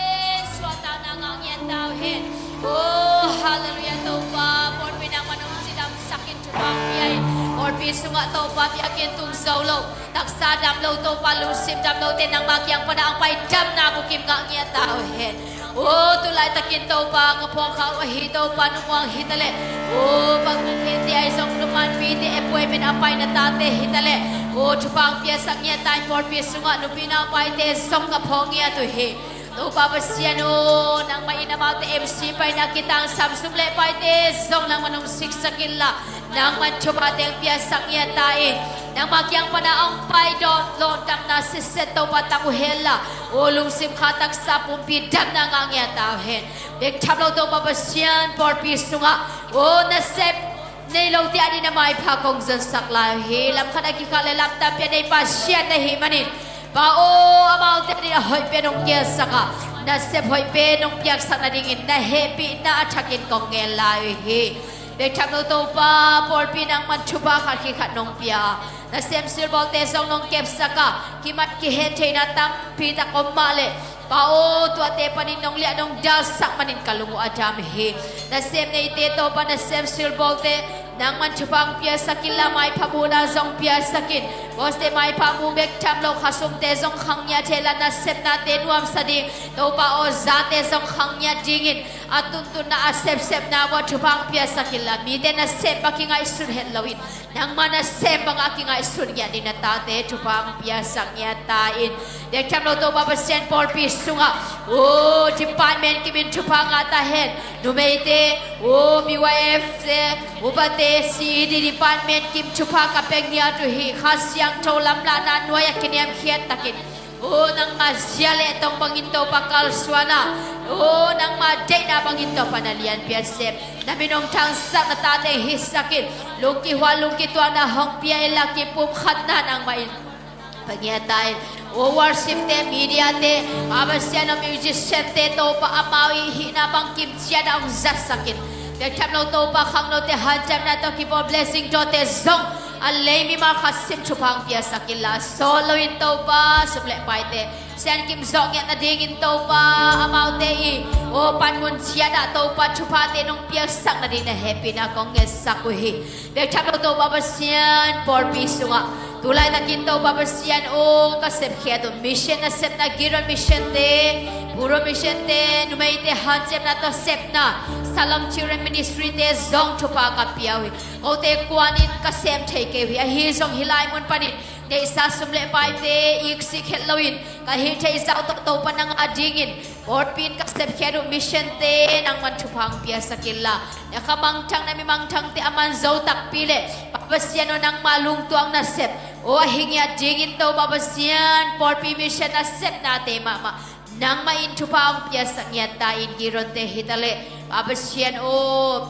suahtakna ngah ngiat ta uh hen. Oh, halleluiah, Topa, pawlpi nangman hong cidamsak in, thupha pia in. Pawlpi sungah Topa biakinn tung zo lo, taksa damlo, Topa lungsim damlote nangma kiang pana hong pai, damna bukim ngah ngiat ta uh hen. Oh, tu laitakin Topa ka phawk khak uh ahi, Topa nung uang hi taleh, oh, bang nung hete ahi zong, numanpite appointment a pai na tate hi taleh, oh, thupha hong piasak ngiat ta in. Pawlpi sungah nupi naupaite zong ka phawk ngiat uh hi. Topa Pasian aw, nangmah in amaute M C paina kitangsam sum le paite zong nangmah nong siksak inla, nangmah in thupha teng piasak ngiat ta in. Nangmah kiang pana hong pai dawn lawh damna sitset Topa tang uh henla, aw, lungsim kha taksa pumpi damna ngah ngiat ta uh hen. Bek tham lo Topa Pasian, pawlpi sungah, aw, nasep nei lote a ding na maipha kong zonsak lai uh hi. Lam khat a kikhak le lam tampi a nei Pasian na hih manin, Pa aw, amaute a ding a hoih pen hong kiasak a, nasep hoih pen hong piaksak nadingin na hehpihna a thakin kong ngen lai uh hi. Bek tham lo Topa, pawlpi nangman thupha khat khi khat nong pia a, nasem silbawlte zong nong kepsak a, kimat kihen theihna tampi tak om mah leh, Pa aw, tuate panin nong liah nong dalsak manin ka lung uh a dam hi. Nasem neite Topa, nasem silbawlte nangman thupha hong piasak inla, maipha muhna zong piasak in. Bawste maipha muh bek tham lo, khasumte zong khangngiat thei inla, nasepnate nuamsa ding, Topa aw, zate zong khangngiat dingin a tuntunna a sepsepna uh ah thupha hong piasak inla, mite nasem bang kingaihsun het loin nangma nasem bangah kingaihsun ngiat ding na tate thupha hong piasak ngiat ta in. Bek tham lo Topa Pasian, pawlpi sungah, oh, department kimin thupha ngah ta hen. Numeite, oh, B Y F te, upate, C E D department kim thupha ka pia ngiat uh hi. Kha Siangtho lamlahna nuai-ah kiniamkhiat takin, oh, nangma zia le tong bangin Topa kalsuan a, oh, nangma deihna bangin Topa na lianpi a sep, na min hong thangsak na tate hisak in. Lungkihual lungkituakna hong pia inla, kipumkhatna nangmah in pia ngiat ta in. Oh, worship te, media te, Pa Pasian aw, musician te Topa, amau i hihna bang kim ciat ah hong zatsak in. Bek tham lo Topa, khangnote hanciamna tawh kibawl blessing tawhte zong a lei mimal khat sim thupha hong piasak inla, sawt loin Topa sum le paite siankim zawh ngiat nadingin Topa, amaute i, oh, panmun ciat ah Topa thuphate nong piaksak nading na hehpihna kong ngetsak uh hi. Bek tham lo Topa Pasian, pawlpi sungah tu laitakin Topa Pasian aw, ka sepkhiat uh mission nasepna, Giron Mission te, Puru Mission te, numeite hanciamna tawh sepna Shalom Children Ministry te zong thupha ka pia uh hi. Kote kuanin ka sem thei kei uh hi. Ahi zong hih lai mun panin neihsa sum le paite iksik het loin ka hih theih zah uh tawh Topa nang adingin pawlpi in ka sepkhiat uh mission te nangman thupha hong piasak inla, na kha mangthang, na mi mangthangte a man zo takpi le, Pa Pasian aw, nangma lungtuak nasep, oh, a hi ngiat dingin Topa Pasian, pawlpi mission a sepnate mahmah nangmah in thupha hong piasak ngiat ta in. Gironte hi ta leh, Pa Pasian aw,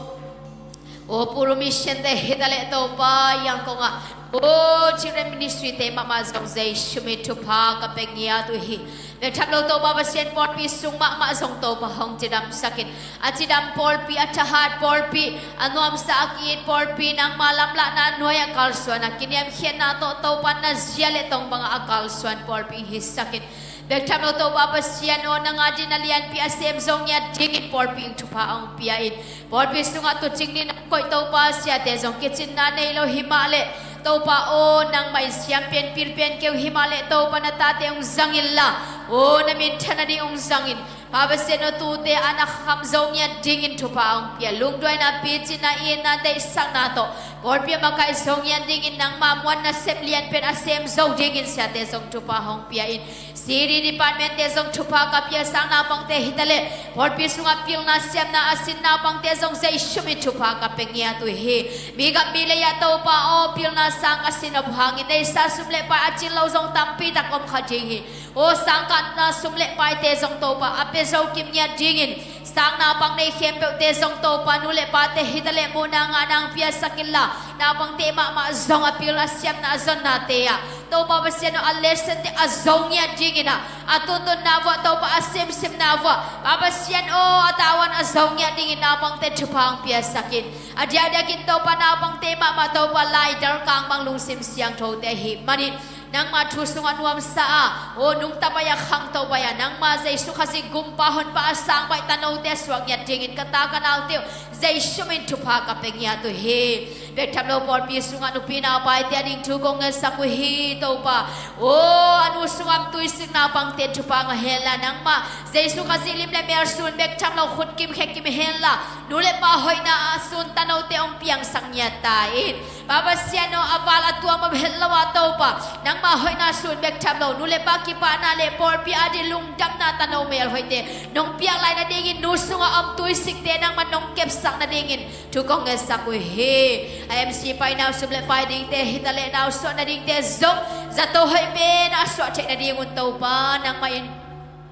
oh, Puru Mission te hi ta leh Topa, Yangon ah, oh, Children Ministry te mahmah zong Jesu min thupha ka pia ngiat uh hi. Bek tham lo Topa Pasian, pawlpi sung mahmah zong Topa hong cidamsak in. A cidam pawlpi, a thahat pawlpi, a nuamsa a ki-it pawlpi, nangma lamlahna nuai-ah kalsuan a, kiniamkhiatna tawh Topa na zia le tong bangah a kalsuan pawlpi hisak in. Bek tham lo Topa Pasian aw, nang adingin a lianpi a sem zo ngiat dingin pawlpi in thupha hong pia in. Pawlpi sungah tuucing dingin a koih Topa siate zong kicinna nei lo hi mah leh, Topa aw, nangmah in siam pian, pil pian kei uh hi mah leh, Topa na tate hong zang inla, aw, na minthan nading hong zang in. Pa Pasian aw, tuute a na kham zo ngiat dingin thupha hong pia, lungduaina, picinna, itna, deihsakna tawh pawlpi a makaih zo ngiat dingin, nangma muan nasep lianpen a sem zo dingin siate zong thupha hong pia in. C D department te zong thupha ka pia, sang naupangte hi ta leh, pawlpi sungah pilna siamna a sin naupangte zong Jesu min thupha ka pia ngiat uh hi. Mi gam mi lei ah Topa aw, pilna sang a sin uh hangin neihsa sum le pai a cil lo zong tampi tak om kha ding hi. Aw, sangkahna sum le paite zong Topa a pia zo kim ngiat dingin, sang naupang nei khempeuhte zong Topa nu le pate hi ta leh muhna ngahna hong piasak inla, naupangte mahmah zong a pil a siamna a zonnate ah Topa Pasian aw, a lessonte a zo ngiat dingin ah, a tuntunna vuah Topa a simsimna vuah, Pa Pasian aw, a tavuan a zo ngiat dingin naupangte thupha hong piasak in. A diakdiakin Topa naupangte mahmah Topa laidal kang bang lungsim siangthote ahih manin, nangma thu sungah nuamsa a, aw, nungta pai a, khangto pai a, nangma Jesu Khazih gumpa honpa a sang pai tanote a suak ngiat dingin ka ta ka naute uh Jesu min thupha ka pia ngiat uh hi. Bek tham lo pawlpi sungah nupi naupaite ading thu kong ngetsak uh hi Topa. Aw, a nu sungah om tuisik naupangte thupha ngah hen la, nangma Jesu Khazih lim le mel sun bek tham lo khut kim khe kim hen la, nu le pa hoihna a sun tanote hong piangsak ngiat ta in. Pa Pasian aw, a val a tuam om het lo a Topa, nangma hoihna sun bek tham lo, nu le pa kipahna le pawlpi ading lungdamna tano melhoihte nong piak lai nadingin, nu sungah om tuisikte nangman nong kepsak nadingin thu kong ngetsak uh hi. A M C pai nau sum le pai dingte hi ta leh, nau suah nadingte zong zato hoih pen a suah theih nadingun Topa nangmah in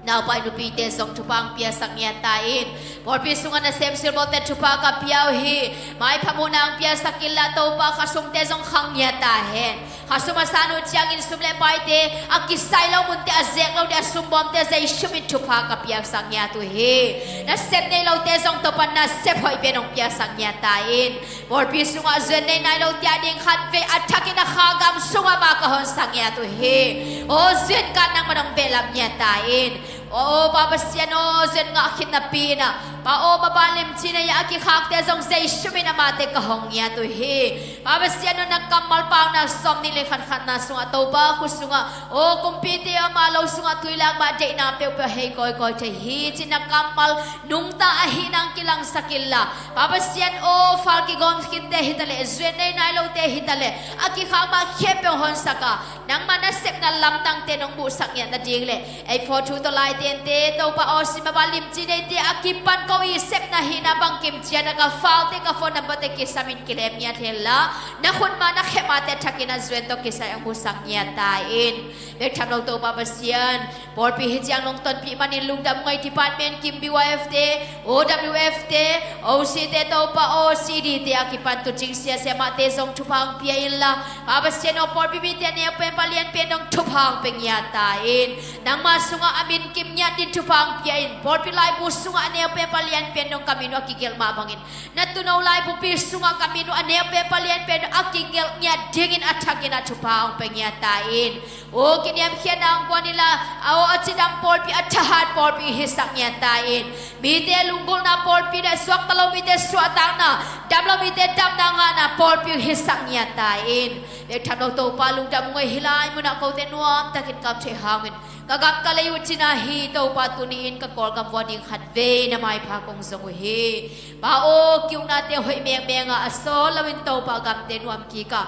naupai nupite zong thupha hong piasak ngiat ta in. Pawlpi sungah nasem silbawlte thupha ka pia uh hi. Maipha muhna hong piasak inla Topa, khasumte zong khang ngiat ta hen. Khasum a san uh ciangin sum le paite, a kisai lo munte, a zek lote, a sumbawmte Jesu min thupha ka piaksak ngiat uh hi. Nasep nei lote zong Topa nasep hoih pen hong piaksak ngiat ta in. Pawlpi sungah zuan nei nai lote ading khatvei a thakin a kha gam sungah ma ka honsak ngiat uh hi. Aw, zuan kan nangman hong behlap ngiat ta in. Aw, Pa Pasian aw, Zen ngah khit napi-in ah, Pa aw, maban limci nei-a a kikhakte zong Jesu min amate ka hong ngiat uh hi. Pa Pasian aw, na kammal Paunak sawmnih le khatkhatna sungah Topa khut sungah, aw, kumpite ama lo sungah tuilak mah deihna peuhpeuh hei kawikawi thei hi, ci-in na kammal nungta ahih nang kilangsak inla, Pa Pasian aw, fal kigawm khinte hitaleh, zuan nei nai lote hitaleh, a kikhak mah khempeuh honsak a, nangmah nasepna lamdangte nong muhsak ngiat nading le eight four two tawh laitente Topa aw, si maban limci neite a kipan ko i sepna hihna bangkim ciat a ka falte ka phone number te kisam in kilem ngiat henla, na khut mah na khe mahte a thakin a zuan tawh kisai hong musak ngiat ta in. Bek tham lo Topa Pasian, pawlpi hi ciang nong tonpih manin lungdam ngei department kim B Y F te, O W F te, O C te Topa aw, C D te a kipan tuucing siasia mahte zong thupha hong pia inla, Pa Pasian aw, pawlpi mite a neu pen, pa lian pen dong thupha hong pia ngiat ta in. Nangmah sungah a min kim ngiat ding thupha hong pia in. Pawlpi laibu sungah a neu pen, pa lian pen dong ka min uh a kigelh mah bangin, na tuuno laibupi sungah ka min uh a neu pen, pa lian pen dong a kigelh ngiat dingin a thakin a thupha hong pia ngiat ta in. Aw, kiniamkhiatna hong guan inla, aw, a cidam pawlpi, a thahat pawlpi hisak ngiat ta in. Mite lunggulhna pawlpi le suakta lo mite suahtakna, dam lo mite damna ngahna pawlpi hisak ngiat ta in. Bek tham lo Topa, lungdam ngei, hih lai munah kote nuamtakin kam thei hangin, ka gam ka lei uh cina hi Topa, tuni-in ka Kawlgam vua ding khatvei na maipha kong zong uh hi. Pa aw, ki-uknate hoih mengmeng a, a sawt loin Topa gamte nuam kik a,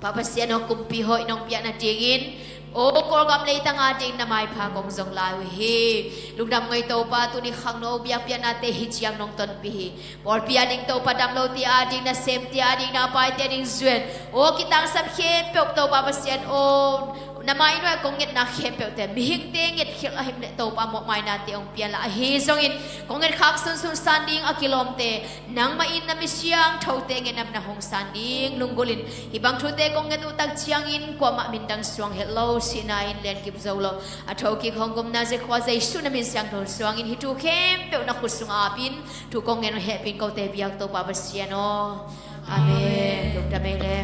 Pa Pasian aw, kumpi hoih nong piak nadingin, aw, Kawlgam leitang a ding na maipha kong zong lai uh hi. Lungdam ngei Topa, tuni khangno biakpiaknate hi ciang nong tonpih hi. Pawlpi a ding Topa, dam lote a ding nasem, te a ding na paite a ding zuan, aw, kitangsam khempeuh Topa Pasian aw, na mai nuai kong ngetna khempeuhte, mihingte ngetkhialh ahih leh Topa, mawhmainate hong pia inla, ahi zongin kong ngetkhak sunsun san ding a kilawmte, nangmah in na mi siangthote ngetnam na hong san ding lunggulhin, hih bang thute kong nget uh tak ciangin kuamah min dang suang het lo, sihna in lian kip zo lo, a thokik hong gumna Zia Khua Jesu na min siangtho suangin hih thu khempeuh na khut sungah apin, thu kong ngen uh hehpih in kote biak Topa Pasian aw. Amen. Amen. Lungdam ei le.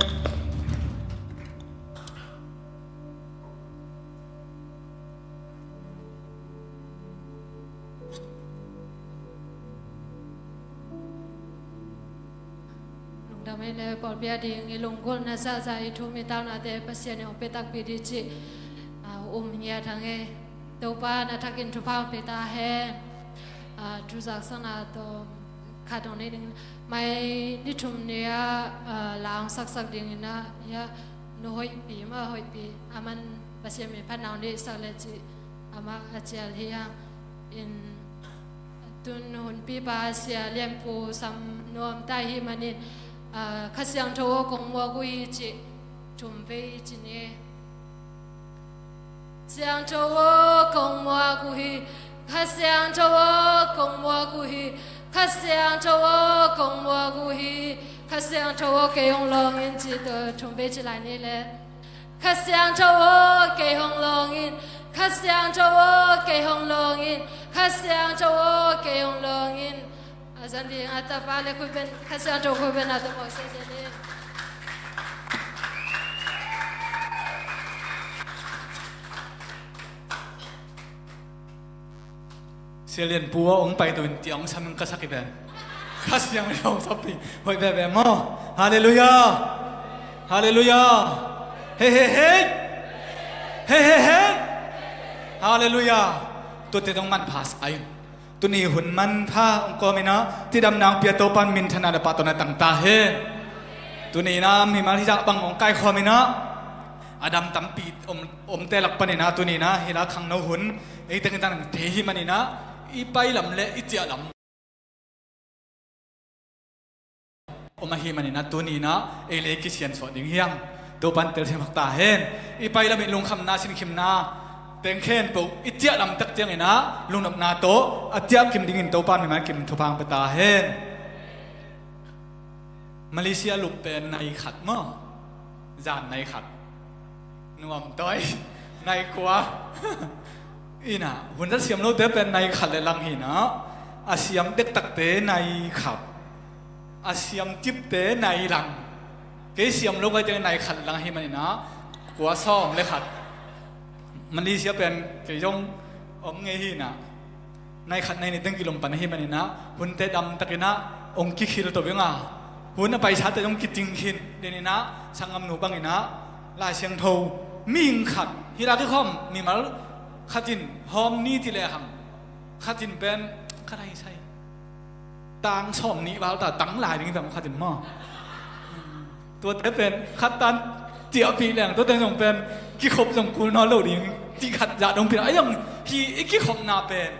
Lungdam ei le, pawlpi a ding i lunggulhna zahzah, i thum i taunate Pasian in hong pia takpi ding cih, ah, um ngiat hang ei. Topa na thakin thupha hong pia ta hen. Ah, thu zaksakna tawm khat hong nei ding. Mai ni thum ni-ah, ah, la hong saksak dingin ah, ya, Nu Hoihpi, mah Hoihpi, aman Pasian min phatna hong deihsak le cih, amah a cial hi hang. In, tun hunpipa Sia Lianpu sam nuam ta ahih manin, ah, Kha Siangtho aw kong muak uh hi cih thum vei ci ni. Siangtho aw kong muak uh hi, Kha Siangtho aw kong muak uh hi, Kha Siangtho aw kong muak uh hi, Kha Siangtho aw kei hong lawng in ci tawh thum vei ci lai ni le. Kha Siangtho aw kei hong lawng in, Kha Siangtho aw kei hong lawng in, Kha Siangtho aw kei hong lawng in. A zan ding a tapa le khut beng, Kha Siangtho khut beng a tapa mawh sese ni. Sia Lianpu aw hong pai tu in ti hong sam in ka sak hi pen. Kha Siangtho hong sam pi. Hoih veve maw. Halleluiah. Halleluiah. Hei, hei, hei. Hei, hei, hei. Halleluiah. Tuate dong manpha sa in. Tuni hun manpha hong kawm in ah, cidamna hong pia Topa in minthanna le pahtawina tang ta hen. Tuni in ah mimal hizah bang hong kaikhawm in ah, a dam tampi om, omte lak panin ah, tuni in ah hih lai khangno hun ei teng i tan thei hi manin ah, i pai lam le i ciah lam om ahih manin ah, tuni in ah ei le ei kisiansuah ding hi hang. Topa in telsiam hak ta hen. I pai lam i lungkhamna, sinkhemna teng khempeuh i ciah lam tak ciangin ah, lungnopna tawh a ciah kim dingin Topa in mimal kim thupha hong pia ta hen. Malaysia lup pen nai khat maw? Zan nai khat. Nuam tawi. Nai kua. Ina, hun zat siam lote pen nai khat le lang hi na. A siam dektakte nai khat. A siam cipte nai lang. Kei siam lo kai te nai khat lang hi manin ah, kua sawm le khat. Malaysia pen kei zong om ngei hi inah, nai khat nai nih teng kilum pan ahi maninah hunte damtakinah hong kikhil to bing a, hun a paisate hong kiting khin deninah sanggamnu banginah Lai Siangtho mihing khat hila kikhawm mimal khatin hawm ni ti lehang khatin pen khat ahi sai. Tang sawm nih val ta tang lai ding tang khatin maw? Tuate pen khat tan tiahpih leng tuate zong pen kikhop zong kul nawn lo ding ti khat zah dong pin a zong hi. I kikhopna pen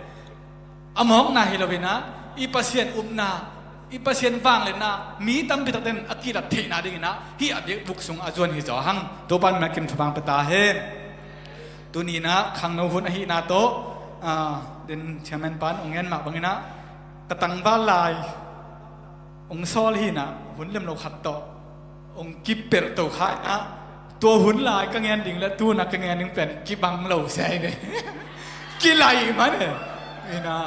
a mawkna hi loinah i Pasian upna, i Pasian vangliatna mi tampi takten a kilat theihna dinginah hih a biakbuk sung a zuan hi zaw hang. Topan mah kim thupang pia ta hen. Tuninah khangno hun ahihna tawh, ah, den chairman pan ong ngen mah banginah ka tangval lai ong sawl hinah hun lemlo khat tawh ong kipelh to kha inah tua hun lai ka ngen ding le tuna ka ngen ding pen kibang lo sia hi ve. Kilai man e. Inah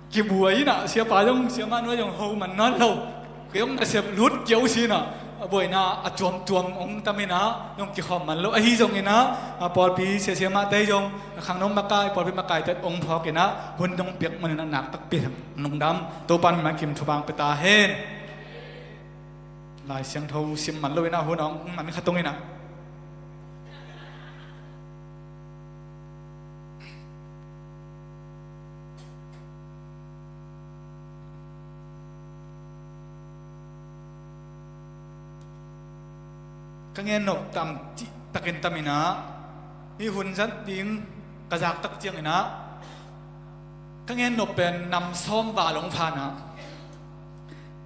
kibuai inah siapa zong siamah nuai zong ho man nawn lo. Kei zong nasep lut kiau si inah a buaina a tuamtuam ong tam inah zong kikhawm man lo. Ahi zonginah a pawlpi siasiamahte zong a khangno makai pawlpi makaite ong phawk inah hun dong piak man inah nak takpi lungdam. Topan mah kim thupang pia ta hen. Lai Siangtho sim man lo inah hun ong man khat tung inah ka ngen nop tam cih takin tam inah hih hun zat ding ka zak tak cianginah ka ngen nop pen nam sawm val ong phanah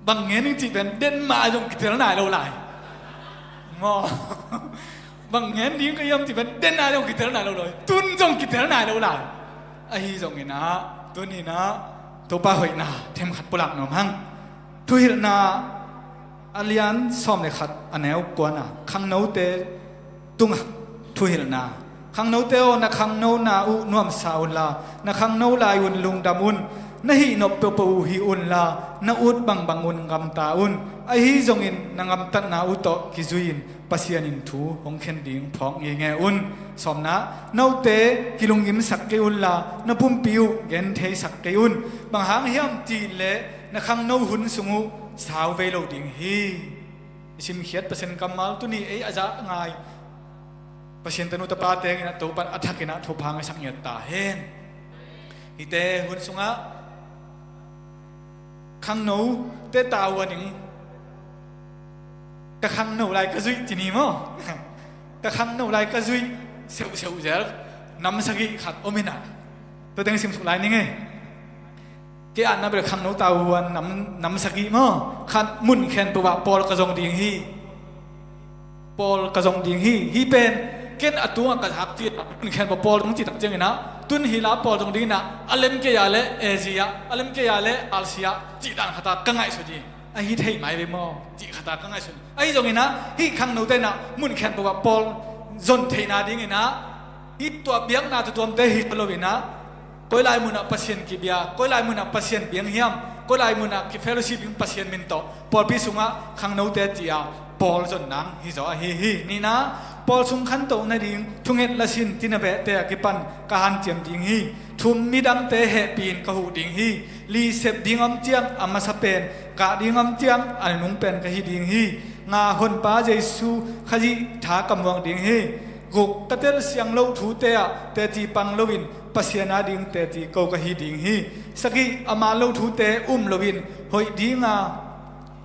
bang ngen ding cih pen den mah zong kitel nai lo lai. Maw? Bang ngen ding ka hiam cih pen den mah zong kitel nai lo lai. Tun zong kitel nai lo lai. Ahi zonginah tuninah Topa hoihna themkhat pulak nuam hang. Thuhilhna a lian sawm le khat a neu kuana khangnote tungah thuhilhna. Khangnote aw, na khangnona uh nuamsa unla na khangno lai un lungdam un. Na hih nop pohpoh uh hih unla na ut bangbang un gamta un. Ahi zongin na gamtatna uh tawh kizui-in Pasian in thu hong khen ding phawk ngeingei un. Sawmna, note kilunggimsak kei unla na pumpi uh gentheisak kei un. Bang hang hiam cih leh na khangno hun sung uh sau vei lo ding hi. I simkhiat Pasian kammal tuni ei a za ngai Pasian tanu tapate inah Topan a thakinah thupha ngaisak ngiat ta hen. Hihte hun sungah khangnote tavuan ing. Ka khangno lai ka zuih ci ni maw? Ka khangno lai ka zuih seuhseuh zel nam sagih khat om inah tua teng simsuk lai ning ei. Kei atna bel khangno tavuan nam, nam sagih maw? Khat mun khenpeuh ah pawl ka zong ding hi. Pawl ka zong ding hi. Hih pen ken a tungah ka hak ci a mun khenpeuh pawl zong ci tak cianginah tun hila pawl zong dinginah a lem kei a le Asia, a lem kei a le Asia cih dan khata ka ngaihsut hi. Ahi thei mai ve maw cih khata ka ngaihsun. Ahi zonginah hih khangnote inah mun khenpeuh ah pawl zon theihna dinginah hih tua biakna tutuamte hi loinah koi lai munah Pasian kibia, koi lai munah Pasian biang hiam, koi lai munah kifellowship ding Pasian min tawh pawlpi sungah khangnote cih a pawl zon nang hi zaw ahi hi. Nihna, pawl sung khantoh nading thunget lasin tina behte a kipan ka hanciam ding hi. Thum, midangte hehpih in ka huh ding hi. Li, sep ding om ciang a masa pen, kah ding om ciang a nunung pen ka hi ding hi. Nga, honpa Jesu Khazih tha ka muang ding hi. Guk, ka telsiang loh thute ah teci pang loin Pasian ading teci ko ka hi ding hi. Sagih, a man loh thute um loin hoih dinga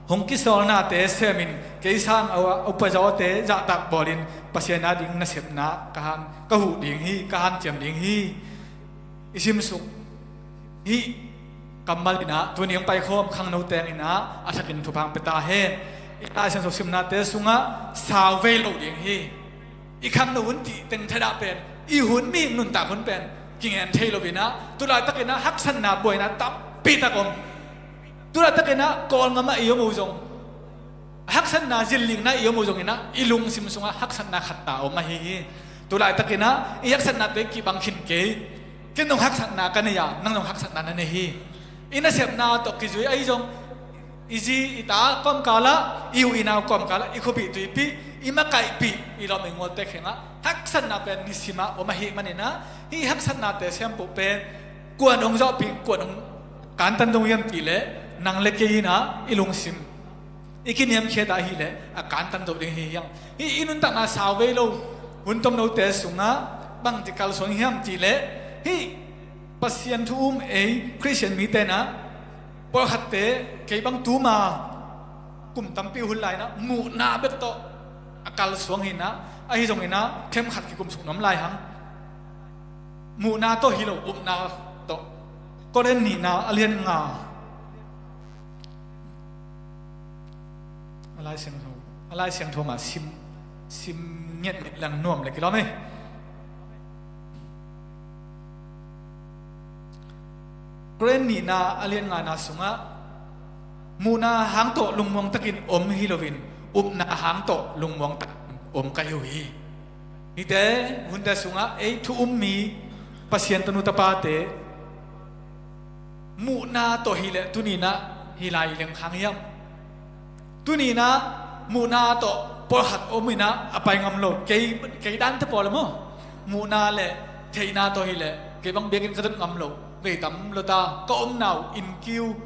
hong kisawlnate semin kei sang a upazawte zahtak bawlin Pasian ading nasepna ka han, ka huh ding hi, ka hanciam ding hi. I simsuk hih kammal inah tuni hong paikhawm khangno tenginah a thakin thupha pia ta hen. I Lai Siangtho simnate sungah sau vei lo ding hi. I khangno hun cih teng thadah pen i hun, mihing nuntak hun pen kingen thei loinah tulaitakinah haksatna buaina tampitak om. Tulaitakinah Kawlngam ah i om uh zong haksatna zillingna i om uh zonginah i lungsim sungah haksatna khatta om ahi hi. Tulaitakinah i haksatnate kibang khin kei. Ken zong haksatna ka nei a, nang zong haksatna na nei hi. I nasepna tawh kizui ahi zong I zi i ta kawmkalah, i u i nau kawmkalah, i khuapih tuipih, i makaihpih, i lawm i gualte kiangah haksatna pen nisimah om ahih maninah, hih haksatnate siampuh pen kuan hong zawhpih, kuan hong kantan dong hiam tihleh, nang le kei inah i lungsim i kiniamkhiat ahileh a kantan zo ding hi hiam? Hih i nuntakna sau vei lo hun tomnote sungah bangci kalsuan hiam tihleh, hih Pasian thu um ei Khristian mite inah pawlkhatte kei bang tuma kum tampi hun lai inah muhna bek tawh a kalsuang hi inah, ahi zong inah khem khat kikum suk nuam lai hang. Muhna tawh hi lo, upna tawh. Korin nihna a lian nga. A Lai Siangtho, a Lai Siangtho mah sim, sim ngiat ngiat lang nuam le kilawm hi. Korin nihna a lian ngana sungah muhna hang tawh lungmuang takin om hi loin, upna hang tawh lungmuang takin om ka hi uh hi. Hihte hunte sungah ei thu um mi Pasian tanu tapate muhna tawh hileh tuninah hi lai leng khang hiam? Tuninah muhna tawh pawlkhat om inah a pai ngam lo. Kei, kei dante pawl maw, muhna le theihna tawh hileh kei bang biakinn ka dot ngam lo. Vei tam lo ta, ka omna uh innkiu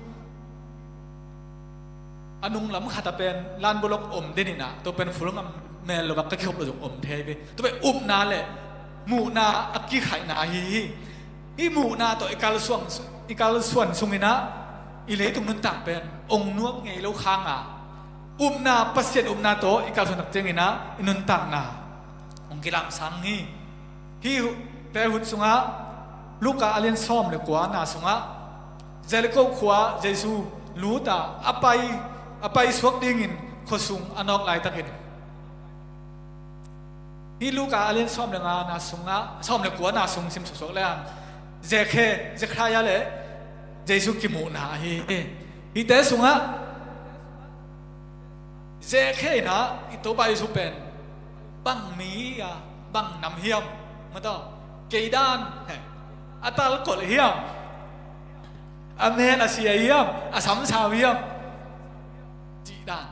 a nunglam khata pen lan bolok om den inah, tua pen ful ngam mel lo bak ka kihop lo zong om thei ve. Tua pen upna le muhna a kikhaihna ahi hi. I muhna tawh i kalsuan, i kalsuan sunginah i leitung nuntak pen ong nuam ngei lo khanga, upna, Pasian upna tawh i kalsuan tak cianginah i nuntakna ong kilamsang hi. Hihte hun sungah Luka a lian sawm le kuana sungah Jericho khua Jesu luta a pai, a pai suak dingin khuasung a nawk laitakin, hih Luka a lian sawm le ngana sungah, sawm le kuana sung sim suaksuak le ang, Zekhe, Zekhaya le Jesu kimuhna ahi hi. Hihte sungah Zekhe inah i Topa Jesu pen bang mi a, bang nam hiam? Mataw, kei dan, he, a talkolh hiam? A men a sia hiam? A samsau hiam? Cih dan.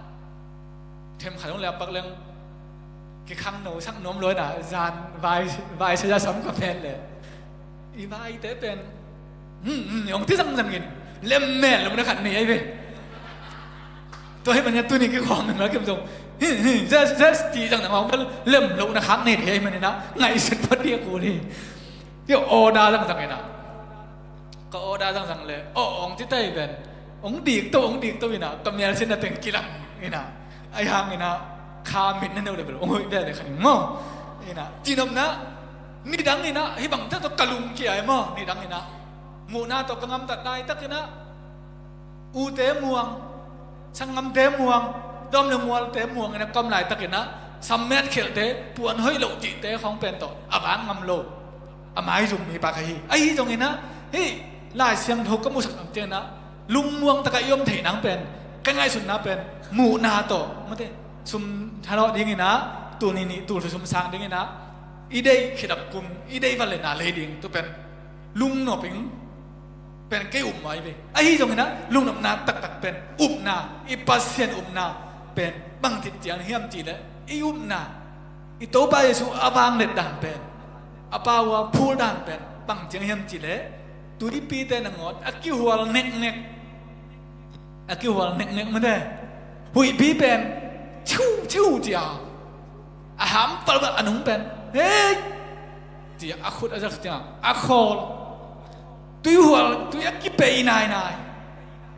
Themkhat hong le a pak leng kikhangno sak nuam lo inah, zan vai, vai sia sam ka men le. I vaite pen, hmm, hmm, hong ti zangzangin lemmel lo na khat nei ai ve. Tua hi mania tuni kikhawm na kim zong, hmm, hmm, zes, zes, ti zangzang hong bel lem lo na khak nei thei ai mania na ngaihsut phot ding a kul hi. Tia order zangzang inah, ka order zangzang le, aw, hong ti tai ven. Hong dik to, hong dik to inah ka mialsinna teng kilang inah, ai hang inah kha mit na neu le bel hong hoih vele kha ning maw? Inah, cinopna, nidang inah hih bang tak tawh ka lung kia ai maw? Nidang inah muhna tawh ka ngamtat laitak inah ute muang, sanggamte muang, dawm le mualte muang inah ka om laitakin ah, sammet khelhte, puan hoih loh cihte khawng pen tawh a vak ngam lo, a maizum mipa ka hi. Ahi zongin ah, hih Lai Siangtho ka musak nang ciangin ah, lungmuang takah i om theih nang pen, ka ngaihsutna pen muhna tawh, mate, sum thalawh dingin ah, tul nih nih tul sum sang dingin ah, i deih khedap kum, i deih van le na lei ding, tua pen lungnop ing pen kei um mai ve. Ahi zongin ah lungnopna taktak pen upna, i Pasian upna pen bangci ciang hiam cihleh, i upna, i Topa Jesu a vangliat dan pen, a pau a phul dan pen bang ciang hiam cihleh, tuipite nangawn a kihual neknek, a kihual neknek mate. Huihpi pen ciu ciu cia, a hampal bel a nung pen hei cia, a khut a zak cia, a khawl. Tuihual, tui a kipei nainai,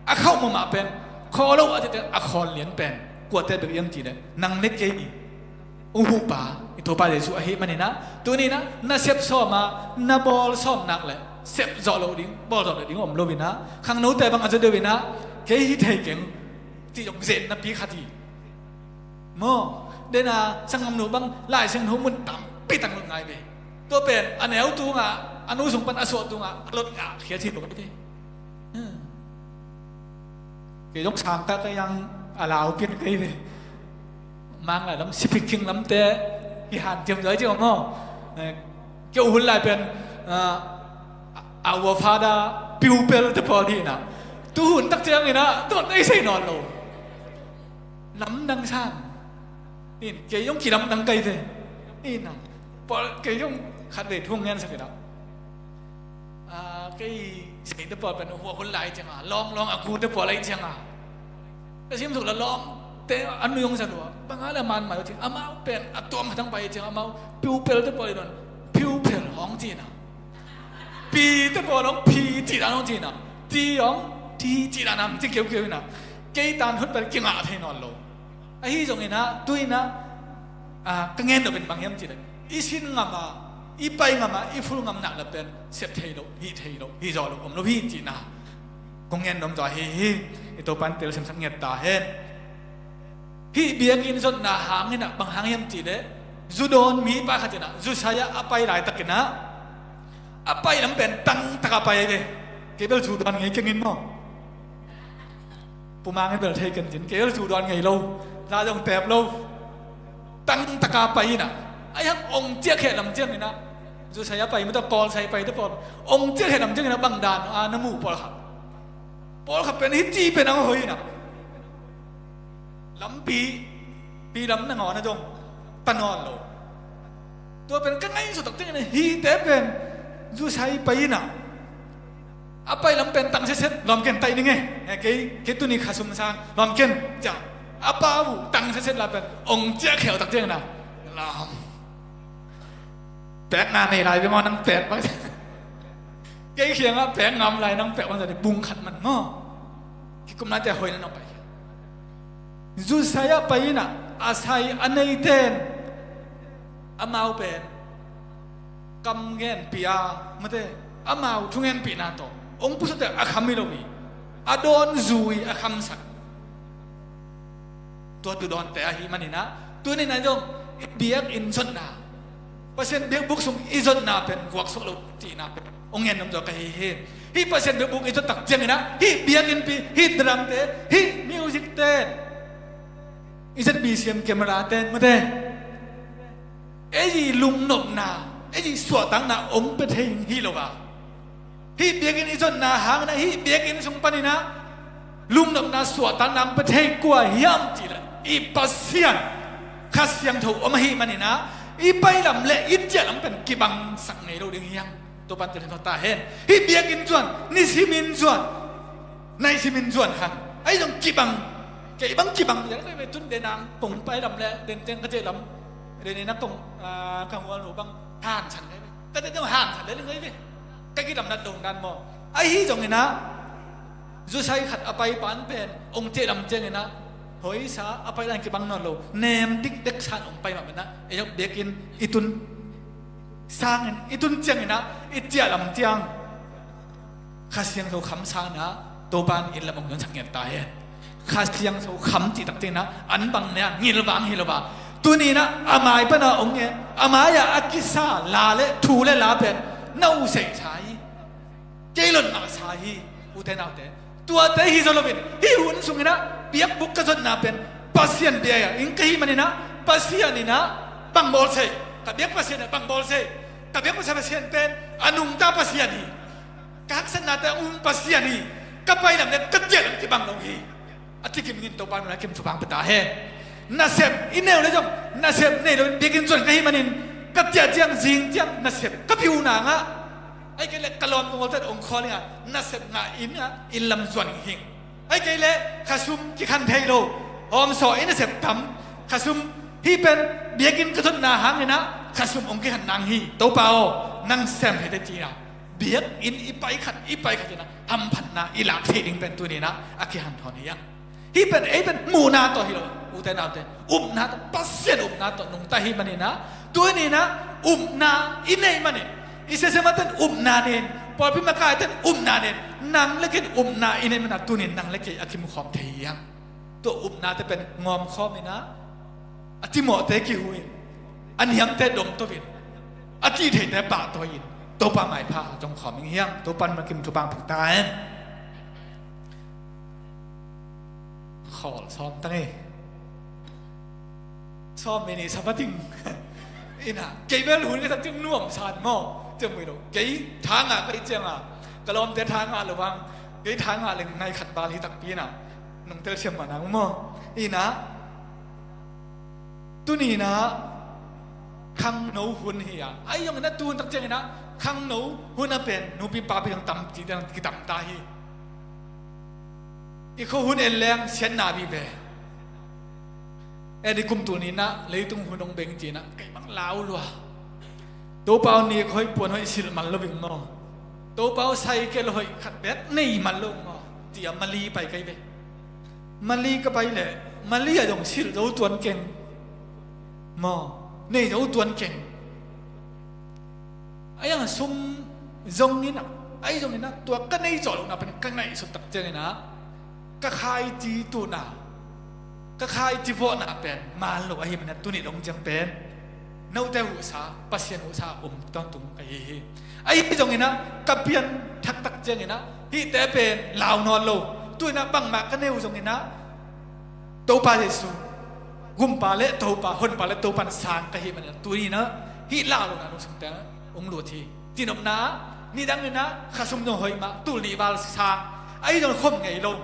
a khauh mahmah pen khawl lo a tite, a khawl lian pen kuate bek hiam cihleh, nang le kei. U hupa, i Topa Jesu ahih manin ah, tuni-in ah na sep sawm a, na bawl sawm nak leh sep zawh loh ding, bawl zawh loh ding om lo-in ah, khangnote bang a zia deuh in ah, kei hi thei keng, cih zong zetnapi khat hi. Maw, den a sanggamnu bang Lai Siangtho mun tampi tak lut ngai ve. Tua pen a neu tungah, a nu sung pan a suah tungah a lot ngah khiat hi lo ve. Kei zong sang ka, ka yang a lau pian kei ve. Mang lai lam, Sipiking lamte hi han ciam zuai ciam maw. Eh, kei hun lai pen, ah, our father pupil te pawl hi na. Tuhun tak ciangin ah, tuan ei sei nawn lo. Lamdang sang. In, kei zong kilamdang kai ve. In ah, pawl kei zong khatvei thu ngen sak in ah. Ah, kei seite pawl pen hua hun lai ciang a, lawng lawng a kute pawl lai ciang a. Ka sim suk la lawngte a nui hong sa lua. Bang a le man mai ciang amau pen a tuam hatang pai ciang amau piu pel te pawl i don. Piu pel hong cina. Pi te pawl hong pi ci dan hong cina. Ti hong ti ci dan hong ci keu keu ina. Kei tan hut pel kingah thei nawn lo. Ahi zongin ah, tu in ah, ah, ka ngen nop in bang hiam cih leh, i sin ngam a, i pai ngam a, i ful ngam nak le pen sep thei lo, hih thei lo, hih zawh lo, om lo hi cihna kong ngen nop zaw hi hi. I Topan tel semsak ngiat ta hen. Hih biakinn zotna hangin ah bang hang hiam cih leh, zu dawn mi pa khat in ah zu sai ah a pai laitakin ah, a pai lam pen tangtak a pai ve. Kei bel zu dawn ngei keng in maw? Pu Mang in bel thei ken cin, kei bel zu dawn ngei lo, la zong tep lo. Tangtak a pai in ah, ai hang ong ciah kheh lam ciang in ah, zu sai a pai mah tawh kawl sai pai te pawl, ong ciah kheh lam ciang in ah bang dan a na muh pawlkhat, pawlkhat pen hih ci pen a hoih in ah, lampi pi lam nangawn a zong ta nawn lo. Tua pen ka ngaihsut tak ciangin ah hihte pen zu sai pai in ah, a pai lam pen tang setset lawm ken taih ning e. Eh, kei, kei tuni kha sum sang lawm ken cia. A pa uh tang setset la pen ong ciah kheuh tak ciangin ah, lam pek nga nei lai ve maw, nang pek bang. Kei khiangah pek ngam lai, nang pek bang zat i bung khat man maw. Kikum lai te hoih na nong pai. Zu sai ah pai in ah, a sai a neiten amau pen kam ngenpih a, mate, amau thungenpihna tawh ong pusuak te a kham hi lo hi. A dawn zui a khamsak. Tua tu dawnte ahi manin ah, tuni in ah zong i biakinn zotna, Pasian biakbuk sung i zotna pen guaksuak lo cihna pen ong ngen nop zaw ka hi hi. Hih Pasian biakbuk i zot tak ciangin ah, hih biakinnpi, hih dramte, hih music ten, i Z B C M camera ten, mate, ei lungnopna, ei suahtakna ong pia thei hi lo a. Hih biakinn i zotna hangin ah, hih biakinn sung panin ah lungnopna suahtakna ong pia thei kua hiam cih leh, i Pasian Kha Siangtho om ahih manin ah, i pai lam le i ciah lam pen kibangsak ngei lo ding hi hang. Topan tel hen ta hen. Hih biakinn zuan, nisimin zuan, naisimin zuan hang. Ai zong kibang, kei bang kibang, ya kai ve tun denang kong pai lam le, den teng ka ciah lam, den in ah kong, ah, ka hual lo bang hansan kai ve. Ka te deuh hansan le ling ei ve. Ka kilamdang dong dan maw. Ahi zongin ah, zu sai khat a pai pan pen ong ciah lam ciangin ah, hoih sa a pai dan kibang nawn lo. Nem dikdek san ong pai mah pen ah, ei zong biakinn i tun sangin, i tun ciangin ah, i ciah lam ciang Kha Siangtho kham sang in ah, Topan inn lam ong zon sak ngiat ta hen. Kha Siangtho kham cih tak ciangin ah, an bang nia ngilvang hi lo a. Tuni in ah, a mai pan a ong ngen, a mai ah a kisa la le, thu le la pen, na uh seih sa hi. Kei lon mah sa hi, ute naute. Tuate hi zaw lo in, hih hun sungin ah, biakbuk ka zotna pen, Pasian bia a, inn ka hih manin ah, Pasian in ah, bang bawl sei, ka biak Pasian ah, bang bawl sei, ka biak Pasian, Pasian pen, a nungta Pasian hi. Ka haksatnate a um Pasian hi. Ka pai lam le ka ciah lam kibang lo hi. A ci kim in Topa nunah kim thupha pia ta hen. Nasep i neu le zong, nasep nei lo in biakinn zuan ka hih manin, ka ciah ciang zing ciang nasep ka piu nangah, ai kei le ka lawm ka ngol tet ong khawl ing a, nasep ngah in a, inn lam zuan hing. Ai kei le khasum kikhan thei lo, hawmsaw in nasep tam, khasum hih pen biakinn ka zotna hangin ah khasum ong kikhan nang hi. Topa aw, nang sem hite ci-in ah, biakinn i pai khat, i pai khat in ah hamphatna i lak theih ding pen tuni in ah a kihanthawn hi hang. Hih pen ei pen muhna tawh hi lo, ute naute, upna tawh, Pasian upna tawh nungta hi manin ah, tuni in ah upna i neih manin, i siasemate in upna nei in, pawlpi makaite in upna nei in, nang le kei in upna i neih manin ah tuni in nang le kei a kimukhawm thei hi hang. Tua upnate pen ngawmkhawm in ah, a cimawhte kihu in, a niamte domto in, a cihtheite pahtawi in, Topa maipha zong khawm ing hi hang. Topa in ma kim thupha pia ta hen. Khawl sawm ta ngei. Sawm mei ni sa pa ting. Ina, kei bel hun ka sak ting nuam san maw. Ciam mui lo. Kei tha ngah ka hih ciang a, ka lawmte tha ngah lo bang. Kei tha ngah leng ngai khat val hi takpi inah nong telsiam mah nang maw? Inah tuni inah khangno hun hi a, ahi zong inah tu hun tak ciang inah khangno hun a pen nupi papi zong tam ci dang kitam ta hi. I kho hun en leng siatna vive. En i kum tul ni inah leitung hun hong beng ci inah kei bang lau lua. Topa aw, nik hoih puan hoih silh man lo ving maw? Topa aw, cycle hoih khat bek nei man lo maw? Ci a Mali pai kei ve. Mali ka pai leh Mali ah zong silh zo tuan keng maw? Nei zo tuan keng. Ahi zong sum zong inah, ahi zong inah tua ka nei zawh lohna pen ka ngaihsut tak ciang inah ka khaiti tuhna, ka khaiti vawhna pen man lo ahi manin tuni dong ciang pen note huhsa, Pasian huhsa um tawntung ka hi hi. Ahi zong inah ka pian thaktak ciang inah hihte pen lau nawn lo. Tu inah bangmah ka nei uh zong inah Topa Jesu, Gumpa le Topa, Honpa le Topa in sang ka hih manin tuni inah hih lau lohna nungsung teng hong lut hi. Cinopna ah nidang inah khasum zong hoih mah, tul nih val sang, ahi zong khom ngei lo.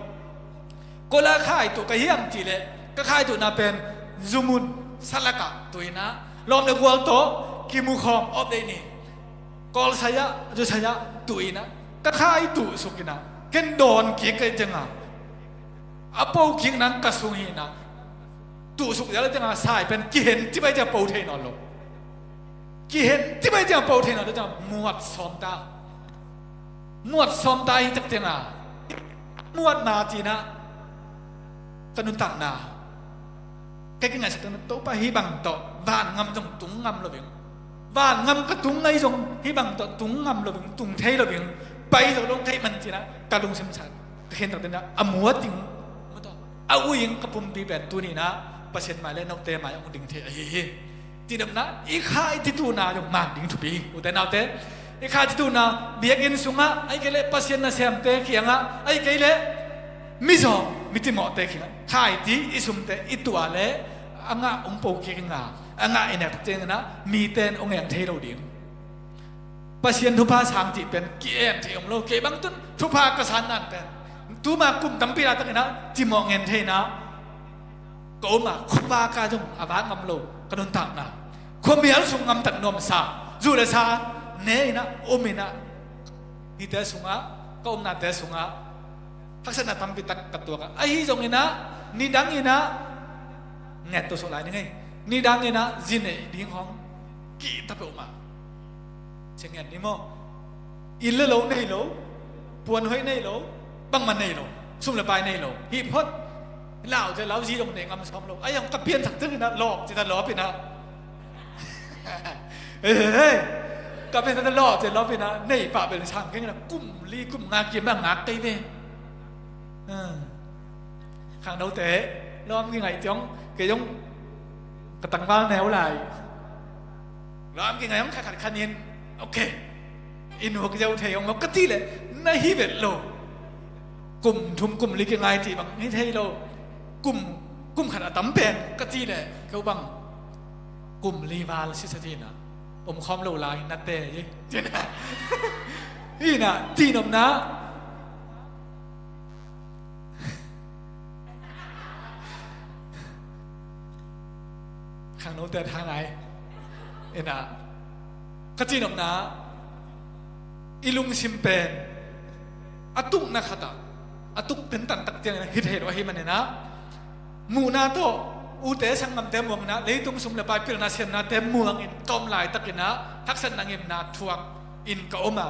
Koi la khaituh ka hiam cih leh ka khaituhna pen zumun salakah tu inah lawm le gual tawh kimukhawm awp deih ni. Kawlsai ah, zusai ah tu inah ka khaituh suk inah ken dawn kik ka hih ciangin a po kik nang ka sung hi inah tuh suk zial a ciangin a sai pen kihen cibai ciang po thei nawn lo. Kihen cibai ciang po thei nawn lo ciang muat sawm ta. Muat sawm ta hi tak ciangin a muatna ci inah ka nuntakna ka kingaihsak teng Topa hih bang tawh van ngam zong tung ngam lo ving. Van ngam ka tung ngai zong hih bang tawh tung ngam lo ving, tung thei lo ving. Pai zo lo thei man ci inah ka lungsim sa ka khen tak teng a muat ding, a uih ing ka pumpi pen tuni inah Pasian mai le note mai hong ding thei ahi hi. Cinopna i khaiti tuhna zong man ding thupi hi. Ute naute, i khaiti tuhna biakinn sungah, ahi kei leh Pasian nasemte kiangah, ahi kei leh mizawng, mi cimawhte kiangah khaiti i sumte i tuah leh a ngah hong po kik inga, a ngah i nek tak ciang inah mite in hong eng thei lo ding. Pasian thupha sang cih pen ki-en thei om lo. Kei bang tun thupha ka san nan pen tuma kum tampi laitak inah cimawh ngen thei inah ka om a, khuavak ah zong a vak ngam lo ka nuntakna. Khuamial sung ngamtat nuamsa, zu le sa ne inah om inah hihte sungah, ka omnate sungah haksatna tampi tak ka tuak a, ahi zong inah nidang inah nget to suk lai ni ngei. Nidang inah zi neih ding hong kihta peuhmah. Sia ngen ni maw? Inn le lo nei lo, puan hoih nei lo, bangmah nei lo, sum le pai nei lo, hih phot. Lau te lau, zi dong nei ngam sawm lo. Ahi zong ka piansak ciang inah lawp ci ta lawp inah. Hei, hei, hei. Ka piansak ciang lawp ci ta lawp inah nei pah bel sang keng inah kum li kum nga kim bang ngak kei ve. Khangnote lawm ki ngaih ciang kei zong ka tangval neu lai. Lawm ki ngaih hong khat khat khan in, ok, i nuk zeu thei hong lo ka cih leh na hi vet lo. Kum thum kum li ki ngai cih bang hi thei lo. Kum, kum khat a tam pen ka cih leh keu bang kum li val sisa ci inah om khawm lo lai na te hi. Hi inah cinopna khangnote tha ngai inah ka cinopna i lungsim pen a tukna khatah a tuk tentan tak ciang inah hi thei lo ahi man inah muhna tawh ute sanggamte muang inah leitung sum le pai pilna siamnate muang in ka om laitak inah haksatna ngimna thuak in ka om a,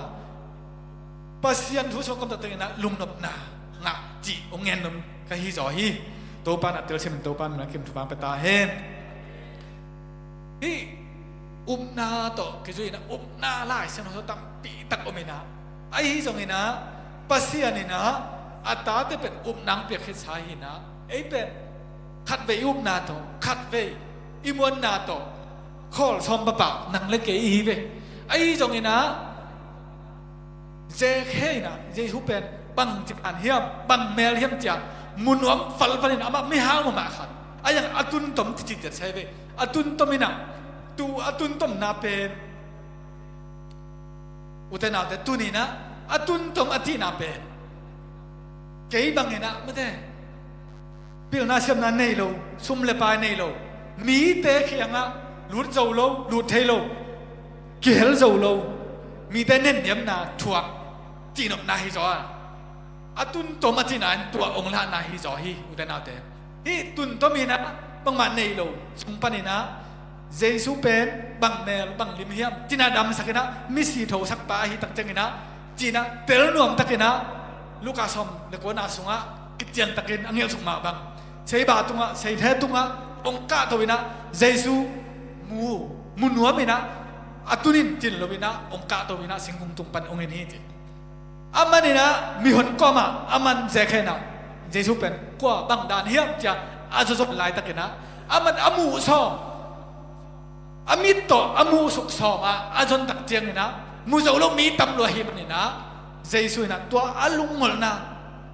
Pasian thu sung ka om tak ciang inah lungnopna ngah cih hong ngen nuam ka hi zaw hi. Topa in a telsiam in Topa in na kim thupha pia ta hen. Hih upna tawh kizui inah upna Lai Siangtho tampi tak om inah, ahi zong inah Pasian inah a tate pen upna hong piak khitsa hi inah ei pen khatvei i upna tawh, khatvei i muanna tawh khawl sawm papah nang le kei i hi ve. Ahi zong inah Zakhe inah Jesu pen bang ci phan hiam, bang mel hiam ci a mu nuam valval in amah mihau mahmah khat, a yang a tuntom ci ci ciat sai ve. A tuntom inah tu a tuntomna pen ute naute tuni inah a tuntom a cihna pen Kei bangin ah mate, pilna siamna nei lo, sum le pai nei lo, mite kiangah lut zo lo, lut thei lo, kihel zo lo, mite nenniamna thuak cihnopna hi zaw a, a tuntom a cihna in tua ong lahna hi zaw hi, ute naute. Hih tuntom in ah bangmah nei lo sung panin ah Jesu pen bang mel bang lim hiam cih in ah damsak in ah, misi thosakpa ahi tak ciangin ah, cih in ah tel nuam takin ah Luka sawm le kuana sungah kician takin a ngelh suk mah bang, seiba tungah, seithe tungah ong kahto in ah Jesu mu, mu nuam in ah, a tun in cin lo in ah ong kahto in ah singkung tung pan ong in hi ci. Aman in ah mihon kawmah aman Zakhia in ah, Jesu pen kua bang dan hiam ci-a a zawzawh laitakin ah, aman a muh sawm, a mit tawh a muh suk sawm ah a zon tak ciangin ah, mu zo lo mi tam lua hi manin ah, Jesu in ah tua a lungngolhna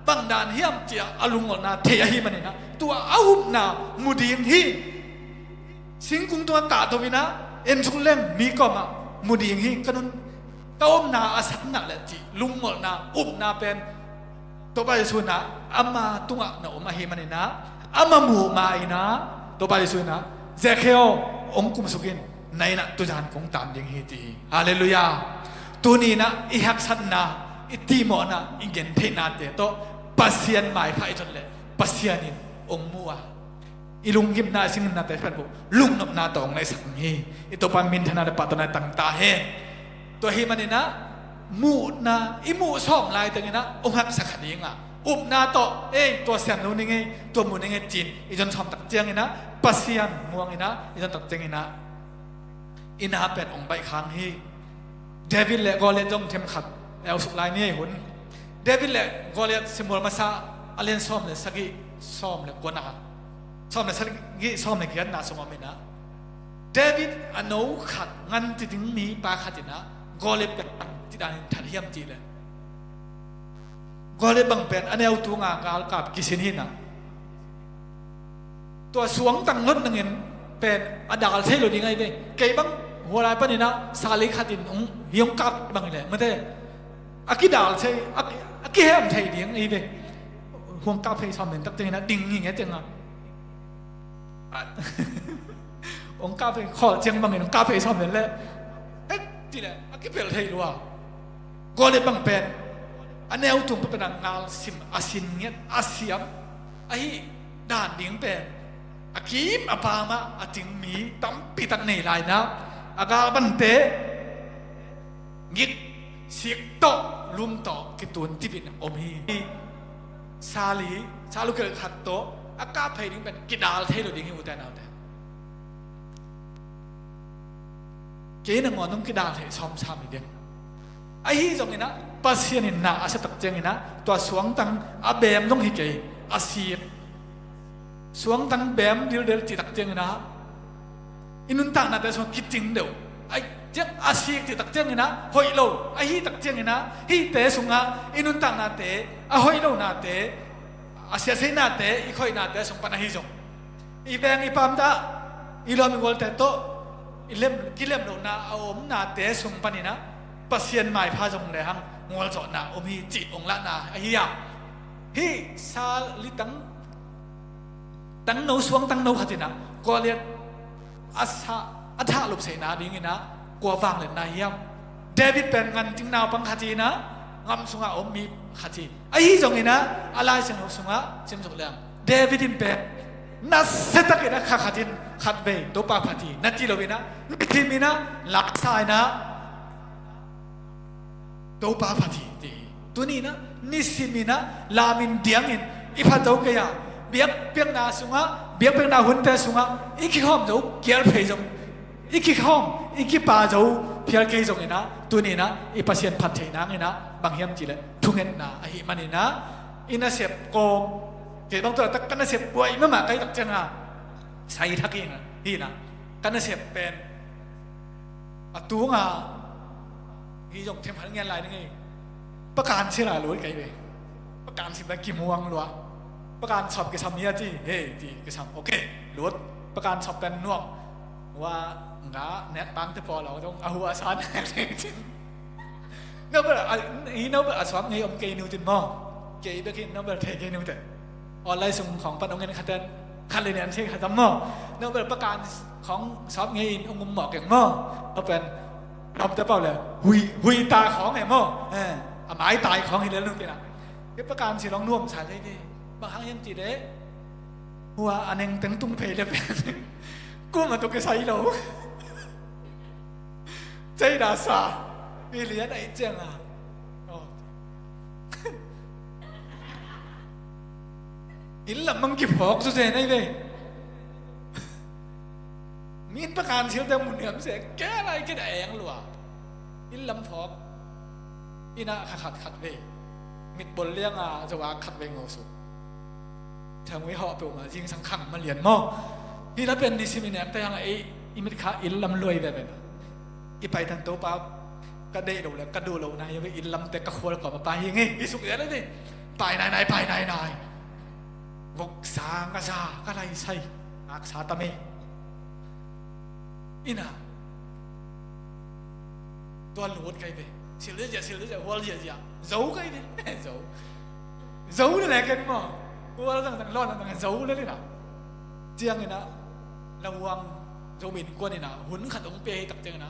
bang dan hiam ci-a a lungngolhna thei ahi manin ah, tua a upna mu ding hi. Singkung tungah kahto in ah en suk leng mi kawmah mu ding hi, ka nun ka omna a sang nak leh cih lungngolhna, upna pen Topa Jesu in ah ama tungah na om ahi manin ah, ama muh ma in ah Topa Jesu in ah, Zakhia aw, ong kumsuk in, na inn ah tuzan kong tan ding hi, ci hi. Halleluiah. Tuni in ah i haksatna, i tihmawhna, i gentheihnate tawh Pasian maipha i zon leh Pasian in ong mu a, i lunggimna, i singgimnate pen uh lungnopna tawh ong neihsak hi. I Topa minthanna le pahtawina tang ta hen. Tua hi manin ah muhna, i muh sawm laiteng in ah ong haksa kha ding a, upna tawh, ei, tua siam lo ning ei, tua mu ning ei, ci-in i zon sawm tak ciangin ah Pasian muang in ah i zon tak ciangin ah i na pen ong baih khang hi. David le Goliath zong themkhat eusuk lai ni ei hun. David le Goliath Samuel masa a lian sawm le sagih, sawm le kuana, sawm le sagih, sawm le giatna sung om in ah, David a no khat, ngan ci ding mipa khat in ah Goliath pen bang ci danin that hiam cih leh, Goliath bang pen a neu tunga galkap kisin hi in ah, tua suangtang lot nangin pen a dal thei lo ding ahi ve. Kei bang hua lai panin ah sali khat in hong, hi hong kap bang hi leh mate, a kidal thei, a, a kihem thei ding ahi ve. Hong kap thei sawm nen tak ciangin ah ding ngi nge ciang a, hong kap thei khawl ciang bangin hong kap thei sawm nen leh, hek, ci leh a kipelh thei lua. Goliath bang pen a neu tung pen a ngal sim, a sin ngiat, a siam, ahi dan ding pen a kim a pam ah a cing mi tampi tak nei lai in ah, a galvante gik, sik tawh, lum tawh kitun tipin om hi. Sali, salu kel khat tawh a kap thei ding pen kidal thei lo ding hi, ute naute. Kei nangawn hong kidal thei sawm sam hi ding. Ahi zongin ah Pasian in na a sa tak ciangin ah tua suangtang a beem zong hi kei, a sik, suangtang beem dildel cih tak ciangin ah i nuntaknate sungah kicing deuh. Ai, ciang a sik cih tak ciangin ah hoih lo, ahi tak ciangin ah hihte sungah i nuntaknate, a hoih lonate, a siatseihnate, i khoihnate sung pan ahi zong, i veng i pamdah, i lawm i gualte tawh i lem, kilem lohna a omnate sung panin ah Pasian maipha zong lehang ngualzawhna om hi cih ong lahna ahi a. Hih salitang, tangno, suang tangno khat in ah Goliath a sa, a thah lupseihna dingin ah kua vangliatna hiam? David pen ngan cing naupang khat hi in ah, gam sungah om mi khat hi. Ahi zongin ah, a Lai Siangtho sungah sim suk leng, David in pen nasia takin a kha khat in khatvei Topa phat hi na ci lo in ah, nisim in ah, laksa in ah Topa phat hi, ci hi. Tuni in ah nisim in ah lamin diangin i phat zo kei a, biakpiakna sungah, biakpiakna hunte sungah i kikhawm zo kial phei zong, i kikhawm, i kipa zo phial kei zongin ah, tuni in ah i Pasian phat theih nangin ah bang hiam cih leh thungetna ahih manin ah, i nasep kawm, kei bang tua tak ka nasep buai mahmah ka hih tak ciangin ah, sai thak hi in ah, hi in ah, ka nasep pen a tunga, hi zong themkhat ngen lai ning ei. Pakan sia lai lut ka hi ve. Pakan sim lai kimuang lua. Pakan sawp kisam hi a ci, hei ci kisam, ok, lut. Pakan sawp pen nuam. Hua nga nek bangte pawl lo zong a hua a sa nek cin. No bel a, hi no bel a sawp ngei om kei niu cin maw? Kei bekin nobel thei kei nute. Online sung khawng pan ong en khaten khat le nian thei khatam maw? Nobel pakan khawng sawp ngei in ong um mawk keng maw? Open lawmte pau le hui, hui ta khawng e maw? Eh, a mai tai khawng hi le nute na. Kei pakan si long nuam sa lei ve. Bang hang hiam ti le hua a neng teng tung phei le pen kuma tuk kisai lo. Cei da sa. Ilian a it cianga. Oh. Inn lam mang kiphawk su zen ai ve. Min pakan silte mun hiam se kei lai kei da eng lua. Inn lam phawk. Ina kha khat khat ve. Mitbol lianga zawa khat ve ngau su. Thangui hawh peuhmah zingsang khang malian maw? Hi la pen nisim i nek tayang ei i mit kha inn lam luai veve. I paitan Topa ka deih lo le ka duh lo na hi ve, inn lamte ka khual kawm a pa hi ngei i suk lian a ve. Pai nainai, pai nainai. Voksa ngasa ka laisai. Aksa tamei. Ina tua lut kai ve. Sil ziazia, sil ziazia, hual ziazia. Zo kai ve. Zo. Zo le le ken maw? Hual zangzang, lawn zangzang zo le le na. Ciangina lahuang zo min kuanina hun khat ong pe hi tak ciangina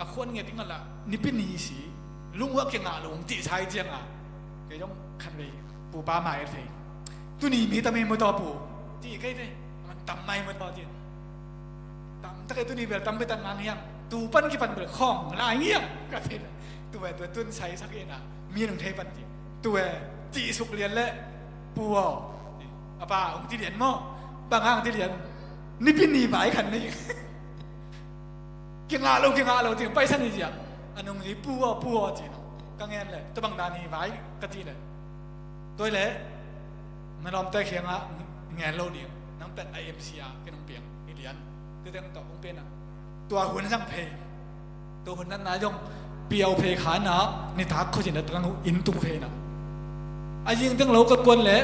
a khuan nge tinga la nipi ni si lungua kengah lo ong tihsai cianga kei zong khan vei pupa mai thei. Tuni mi tamai mawtaw pu ti kei ve. Aman tam mai mawtaw ti. Tam ta kei tuni bel tam beta ngang hiang. Tu pan kipan bel khawng lai ngiang ka ti le. Tu e tu e tun sai sak ina mi nung thei pan ti. Tu e ti suk lian le pu aw. A pa ong ti lian maw? Bang hang ti lian? Nipi ni vai khan nei. Kingah lo, kingah lo ti paisa ni zia. A nung ni pu aw, pu aw ti no. Ka ngen le tu bang dan hi vai ka ti le. Toi le na lawmte khiangah ngen lo ding. Nang pen a M C a ken hong piang hi lian. Ti teng tawh hong pian a tua hun zang phei. Tua hun nan na zong piau phei kha na nitak khuazin a tang uh inn tung phei na. A zing teng lo ka kuan le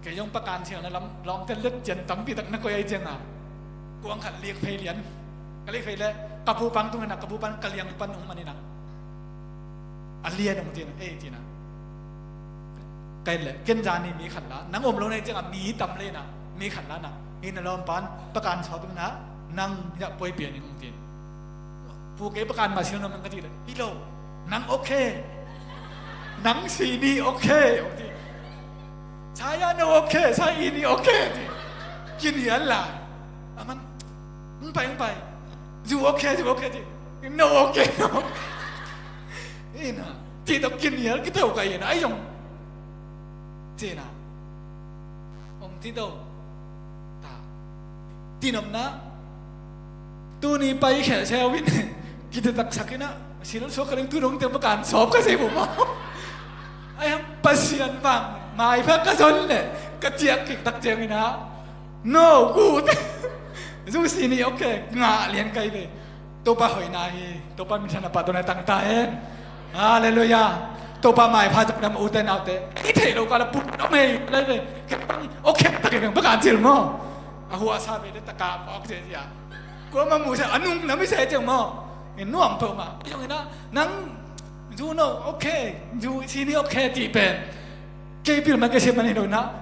kei zong pakan siang na lam lawmte let cian tampi tak na koi ai cianga kuang khat liak phei lian. Ka liak phei le ka pu pang tung na ka pu pan ka liang pan hong manina. A lian ong tina, ei tina. Kai le, ken zani mi khat la, nang om lo nei cianga mi tam le na, mi khat la na. Hi na lawm pan, pakan sawp na, nang ya poi pian ong tin. Pu kei pakan ma sil no mang ka ti le, hi lo, nang okay. Nang si ni okay, ong tin. Saya no okay, sa i ni okay, ti. Kin ya la. Aman, ong pai, ong pai. You okay, you okay, ti. No okay, no. Ina, ti tawh kinial kitho ka ina ai zong. Cina. Ong ti do. Ta. Tinopna. Tuni pai khel seu in. Kiti taksak ina. Sil suak ka ling tu dong te makan sawp ka sei bu ma. Ai hang Pasian bang. Maipha ka zon le. Ka ciak kik tak ciang ina. No good. Zu si ni okay. Ngah lian kai ve. Topa hoihna hi. Topa minthanna pah tawh na tang ta hen. Halleluiah. Topa maipha zong na ma ute naute i theih lo kala put om hei lai ve. Kei bang okay tak i veng baka cil maw? A huahsa ve le taka mawk zia zia. Kuama muhsa a nung na mi se ciang maw? I nuam peuhmah i zong ina nang zu no okay, zu si ni okay ti pen. Kei pil man ka siam man hi lo ina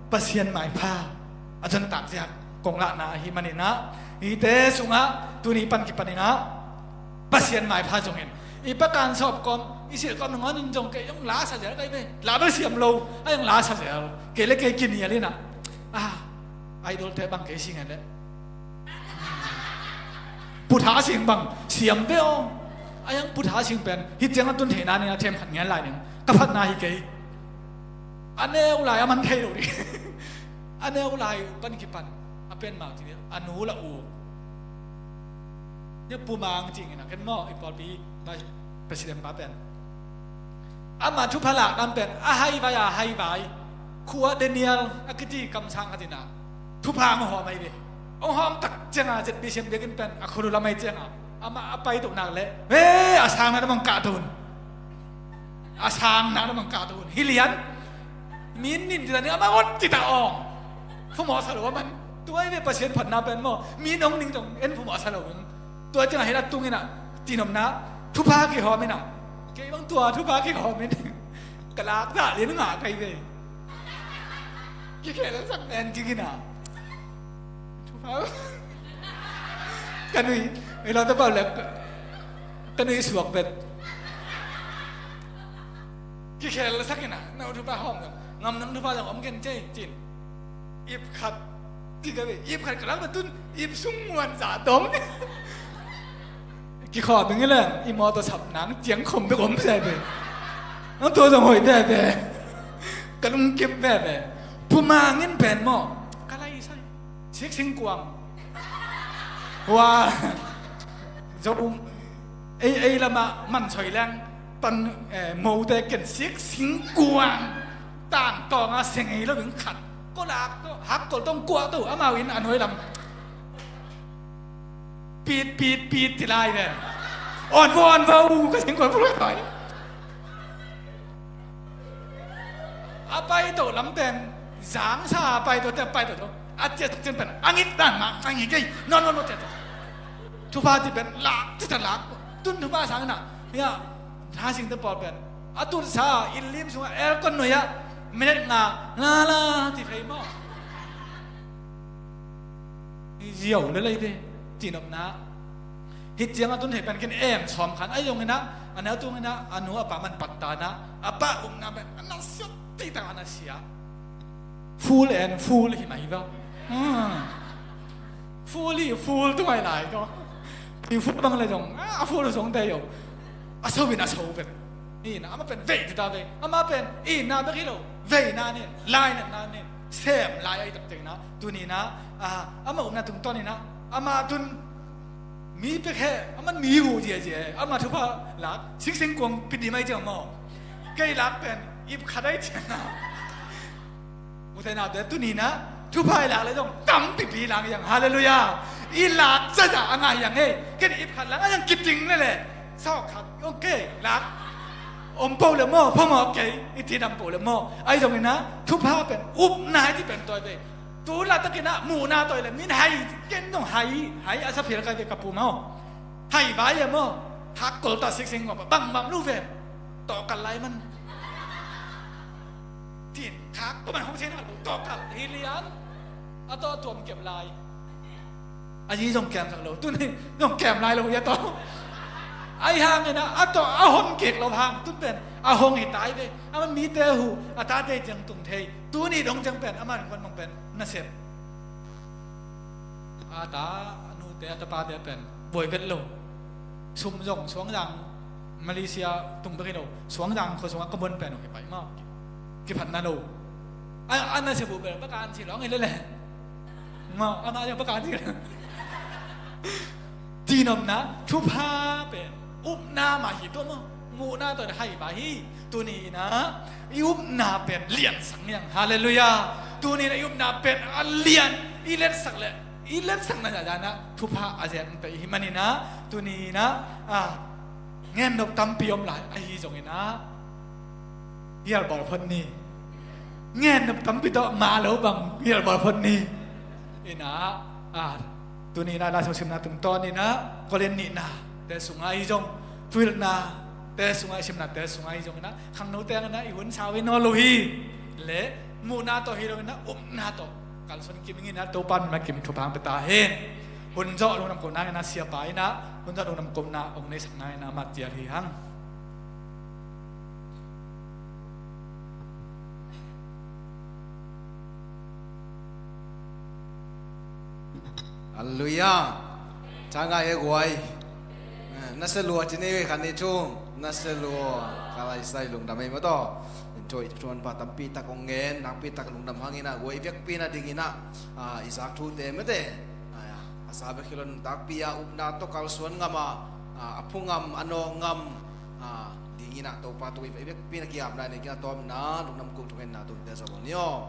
Pasian maipha a zon tak ziak kong lahna ahi man ina hite sungah tuni pan kipan ina Pasian maipha zongin i pakan sawp kawm i silh kawm nangawn in zong kei zong la sa zel kai ve. La bel siam lo a zong la sa zel kei le kei kinial ina a idol te bang kei si ngen le. Putha sing bang siam be aw. A yang putha sing pen hi ciang a tun theihna ni a them khat ngen lai ning ka phatna hi kei. A neu lai a man thei lo ding. A neu lai uh pan kipan a pen mau ti a nu la uh. Nia pumang cing ina ken maw i pawlpi bai president pa pen. Ama thupha lak dan pen a hai vai a hai vai. Khua Daniel a kiti kamsang khat ina thupha ang hawm ai ve. Ong hawm tak cianga Z B C M biakin pen a khulu lam ai cianga ama a pai to nak le he a sang na mang kah to un. A sang na mang kah to un hi lian. Min nin ti ta ni ama ot ti ta ong. Phu mawh sa lo man. Tua ai ve Pasian phatna pen maw min ong ning tong en phu mawh sa lo. Tua cianga hi la tung ina tinopna thupha kihawm ina. Kei bang tua thupha kihawm in. Ka lak zah lian ngah kai ve. Kikhelsak pen kik in ah. Ka nui, ei lo ta pau le ka nui suak bet. Kikhelsak in ah, na u thupha hawm lo. Ngam nang thupha zong om ken cei cin. Ip khat. Ti ka ve, ip khat ka lak na tun, ip sung muan za dong. Kikhawh ding i leng, i mawtaw sap nang ciang khom bek om sai ve. Nang tua zong hoih ve ve. Ka lungkip ve ve. Puma ngin pen maw. Ka lai sai. Siksing kuang. Wa. Zo um. Ei, ei lama man soi leng. Tan, eh, mote ken siksing kuang. Tang tawng a seng ei lo in khat. Ko lak to, hak kol tong kuah to, amau in a nuai lam. Pit, pit, pit, ti lai ven. On vo, on vo, ka seng kol vo lai. A pai to lam pen, zang sa a pai to, te pai to to. A tia cin pen, a ngit dan ma, a ngit kei. No, no, no, tia, tia. Thupha ti pen, lak, ti ta lak. Tun thupha sang na. Ya, tha sing te pawl pen. A tut sa, inn lim sungah aircon nuai ah, minute nga, la la, ti thei maw? Ziau le lei te, ti nopna. Hih ciang a tun thei pen ken em sawm khan, a zong in ah, a neu tung in ah, a nu a pa man pat ta na, a pa umna pen, a na siat, ti ta a na sia. Full and full hi mai va. Hmm. Full hi, full tu mai lai ko. Pi full bang le zong, a full zong te yo. A so bin a so pen. Ina, ama pen vei tu ta vei. Ama pen, ina bek hi lo. Vei na nin, lai na na nin. Sem lai ai tak teng na. Tuni na, a, ama umna tung ton ina. Ama tun, mi pek he, ama mi hu zia zia. Ama thupha lak, siksing kuang pit di mai zia maw. Kei lak pen, ip khat ai zia na. Ute naute tuni na, thupha i lak le zong tampipi lang hi hang. Halleluiah. I lak zaza a ngah hi hang ei. Ken ip khat lang a zong kiting le le. Sawk khat, ok, lak. Om po le maw, phamawh kei. I tidam po le maw. Ahi zongin ah, thupha pen, upna i ti pen tawi ve. Tu la takin ah, muhna tawi le, min hai, ken zong hai, hai a sa phial kai ve ka pu maw. Hai vai e maw. Hak kol ta siksing maw, bang bang lu ve. Tawh kal lai man. Tin, khak, ko man hong sena lo, tawh kal, hi lian. A tawh tuam kem lai. A yi zong kem sak lo, tuni zong kem lai lo, ya tawh. Ai hang ina, a tawh, a hong kek lo hang, tun pen, a hong hi tai ve. A man mi te hu, a ta te ciang tung thei. Tuni dong ciang pen, a man kon mong pen, na sep. A ta, a nu te, a ta pa te pen, buai vet lo. Sum zong, suang zang, Malaysia tung bek hi lo, suang zang khua sungah ka buan pen uh hi pai maw. Kiphatna lo. A, a na sia buh bel, baka an si lo, ang hi le le. Maw, a na sia baka an si lo. Tinopna, thupha pen, upna mah hi tua maw. Muhna tua hai mah hi. Tuni ina, i upna pen liansak niang. Halleluiah. Tuni ina i upna pen a lian, i liansak le, i liansakna zahzah ina, thupha a zek pen hi manina, tuni ina, a, Ngen nop tampi om lai, ahi zongin ah, hial bawl phot ni. Ngen nop tampi tawh ma lo bang, hial bawl phot ni. Ina, ah, tuni ina, Lai Siangtho simna tungtawn ina, Korin nihna te sungah ahi zong, tuilna te sungah, i simna te sungah ahi zong ina, khangno te ina, i hun sau hi nawn lo hi. Le, muhna tawh hi lo ina, upna tawh kalsuan kim ing ina, Topa min ma kim thupha hong pia ta hen. Hun zawh lungdam kohna ina, siapa ina, hun zawh lungdam kohna hong neisak na ina, amah cial hi hang. Halleluiah. Ca ngai e guai. Na se lua ci ni khan ni chung. Na se lua. Ka lai sai lungdam ei maw taw. In tui tuan pa tampi tak hong ngen, nakpi tak lungdam hang ina, guai vekpi na ding ina, ah, i zak thute mate. Ah, a sa bek hi lo nuntakpi a upna tawh kalsuan ngam a, ah, a phu ngam, a nawk ngam, ah, ding ina Topa tui vekpi na kiapna ding ina tawmna, lungdam kong thungen na tun te zawh ni aw.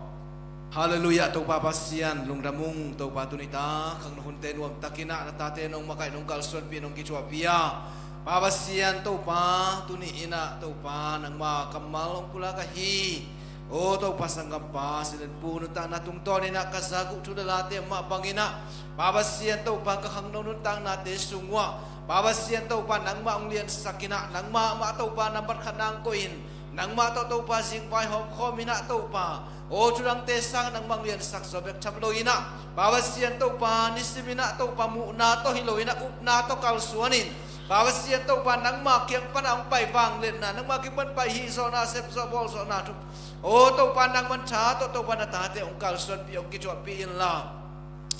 Halleluiah, Topa Pasian, lungdam ung, Topa tuni ta, khangno hunte nuamtak ina, na tate nong makaih, nong kalsuanpih, nong kithuahpih a. Pa Pasian, Topa, tuni ina, Topa, nangma kammal hong pulak ahi. O Topa sanggampa, Silenpu nuntakna tungtawn ina, ka zak uh thu le late mah bang ina. Pa Pasian, Topa, ka khangno nuntaknate sung uah. Pa Pasian, Topa, nangmah hong liansak ina, nangmah mah Topa, nambat khat nang koih in. Nangmah tawh Topa zingvai hawmkhawm in ah Topa, aw thudangte sang nangmah hong liansak zaw bek tham lo in ah, Pa Pasian Topa, nisim in ah Topa muhna tawh hi lo in ah upna tawh kalsuan in, Pa Pasian Topa nangmah kiang pan a hong pai vangliatna, nangmah kiang pan pai hih zawhna, sep zawh, bawl zawhna thu, aw Topa nangmah tha tawh Topa na tate hong kalsuanpih, hong kithuahpih inla.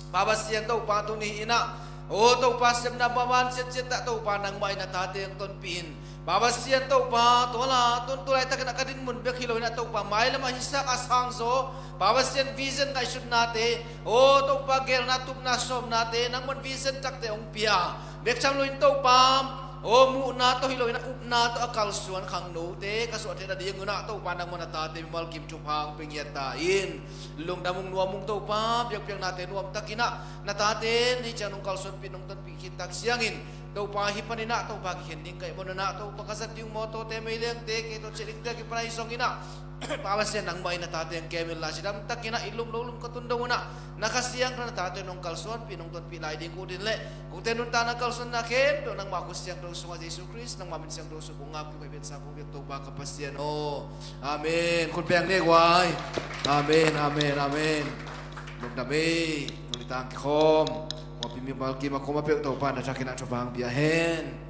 Pa Pasian Topa tuni in ah, aw Topa sepna baban ciatciat ah Topa nangmah in na tate hong tonpih in. Pa Pasian Topa tua la tun tulaitak in ah ka dinmun bek hi lo in ah Topa mailam ah hisak a sang zaw, Pa Pasian vision ngaihsutnate, aw Topa gelna tupna sawmnate nangmah vision takte hong pia bek tham lo in Topa, aw muhna tawh hi lo in ah upna tawh a kalsuan khangnote ka suah theih nading un ah Topa nangmah na tate mimal kim thupha hong pia ngiat ta in. Lungdam ung nuam ung Topa, biakpiaknate nuamtak in ah na tate ni ciang nong kalsuanpih nong tonpih khit tak ciangin Topa hih pan in ah Topa kikhen ding ka hih man un ah Topa ka zat ding mawtawte, meilengte, kei tawh ciah dingte a kipan ahi zongin ah Pa Pasian nangmah in na tate hong kem inla, cidamtak in ah i lum lo lum ka tun dong un ah na Kha Siangtho na tate nong kalsuanpih nong tonpih lai ding ka ut in leh, kote nuntakna kalsuanna khempeuh nangmah khut siangtho sungah Jesu Khrist nangmah min siangtho sung kong ngak kik uh ka hih piansa kong biak Topa ka Pasian aw. Amen. Khut beng ni guai. Amen, amen, amen. Lungdam ei. Tuni tang kikhawm, huapimi mimal kim a khawm a peuh Topa na thakin ah thupha hong pia hen.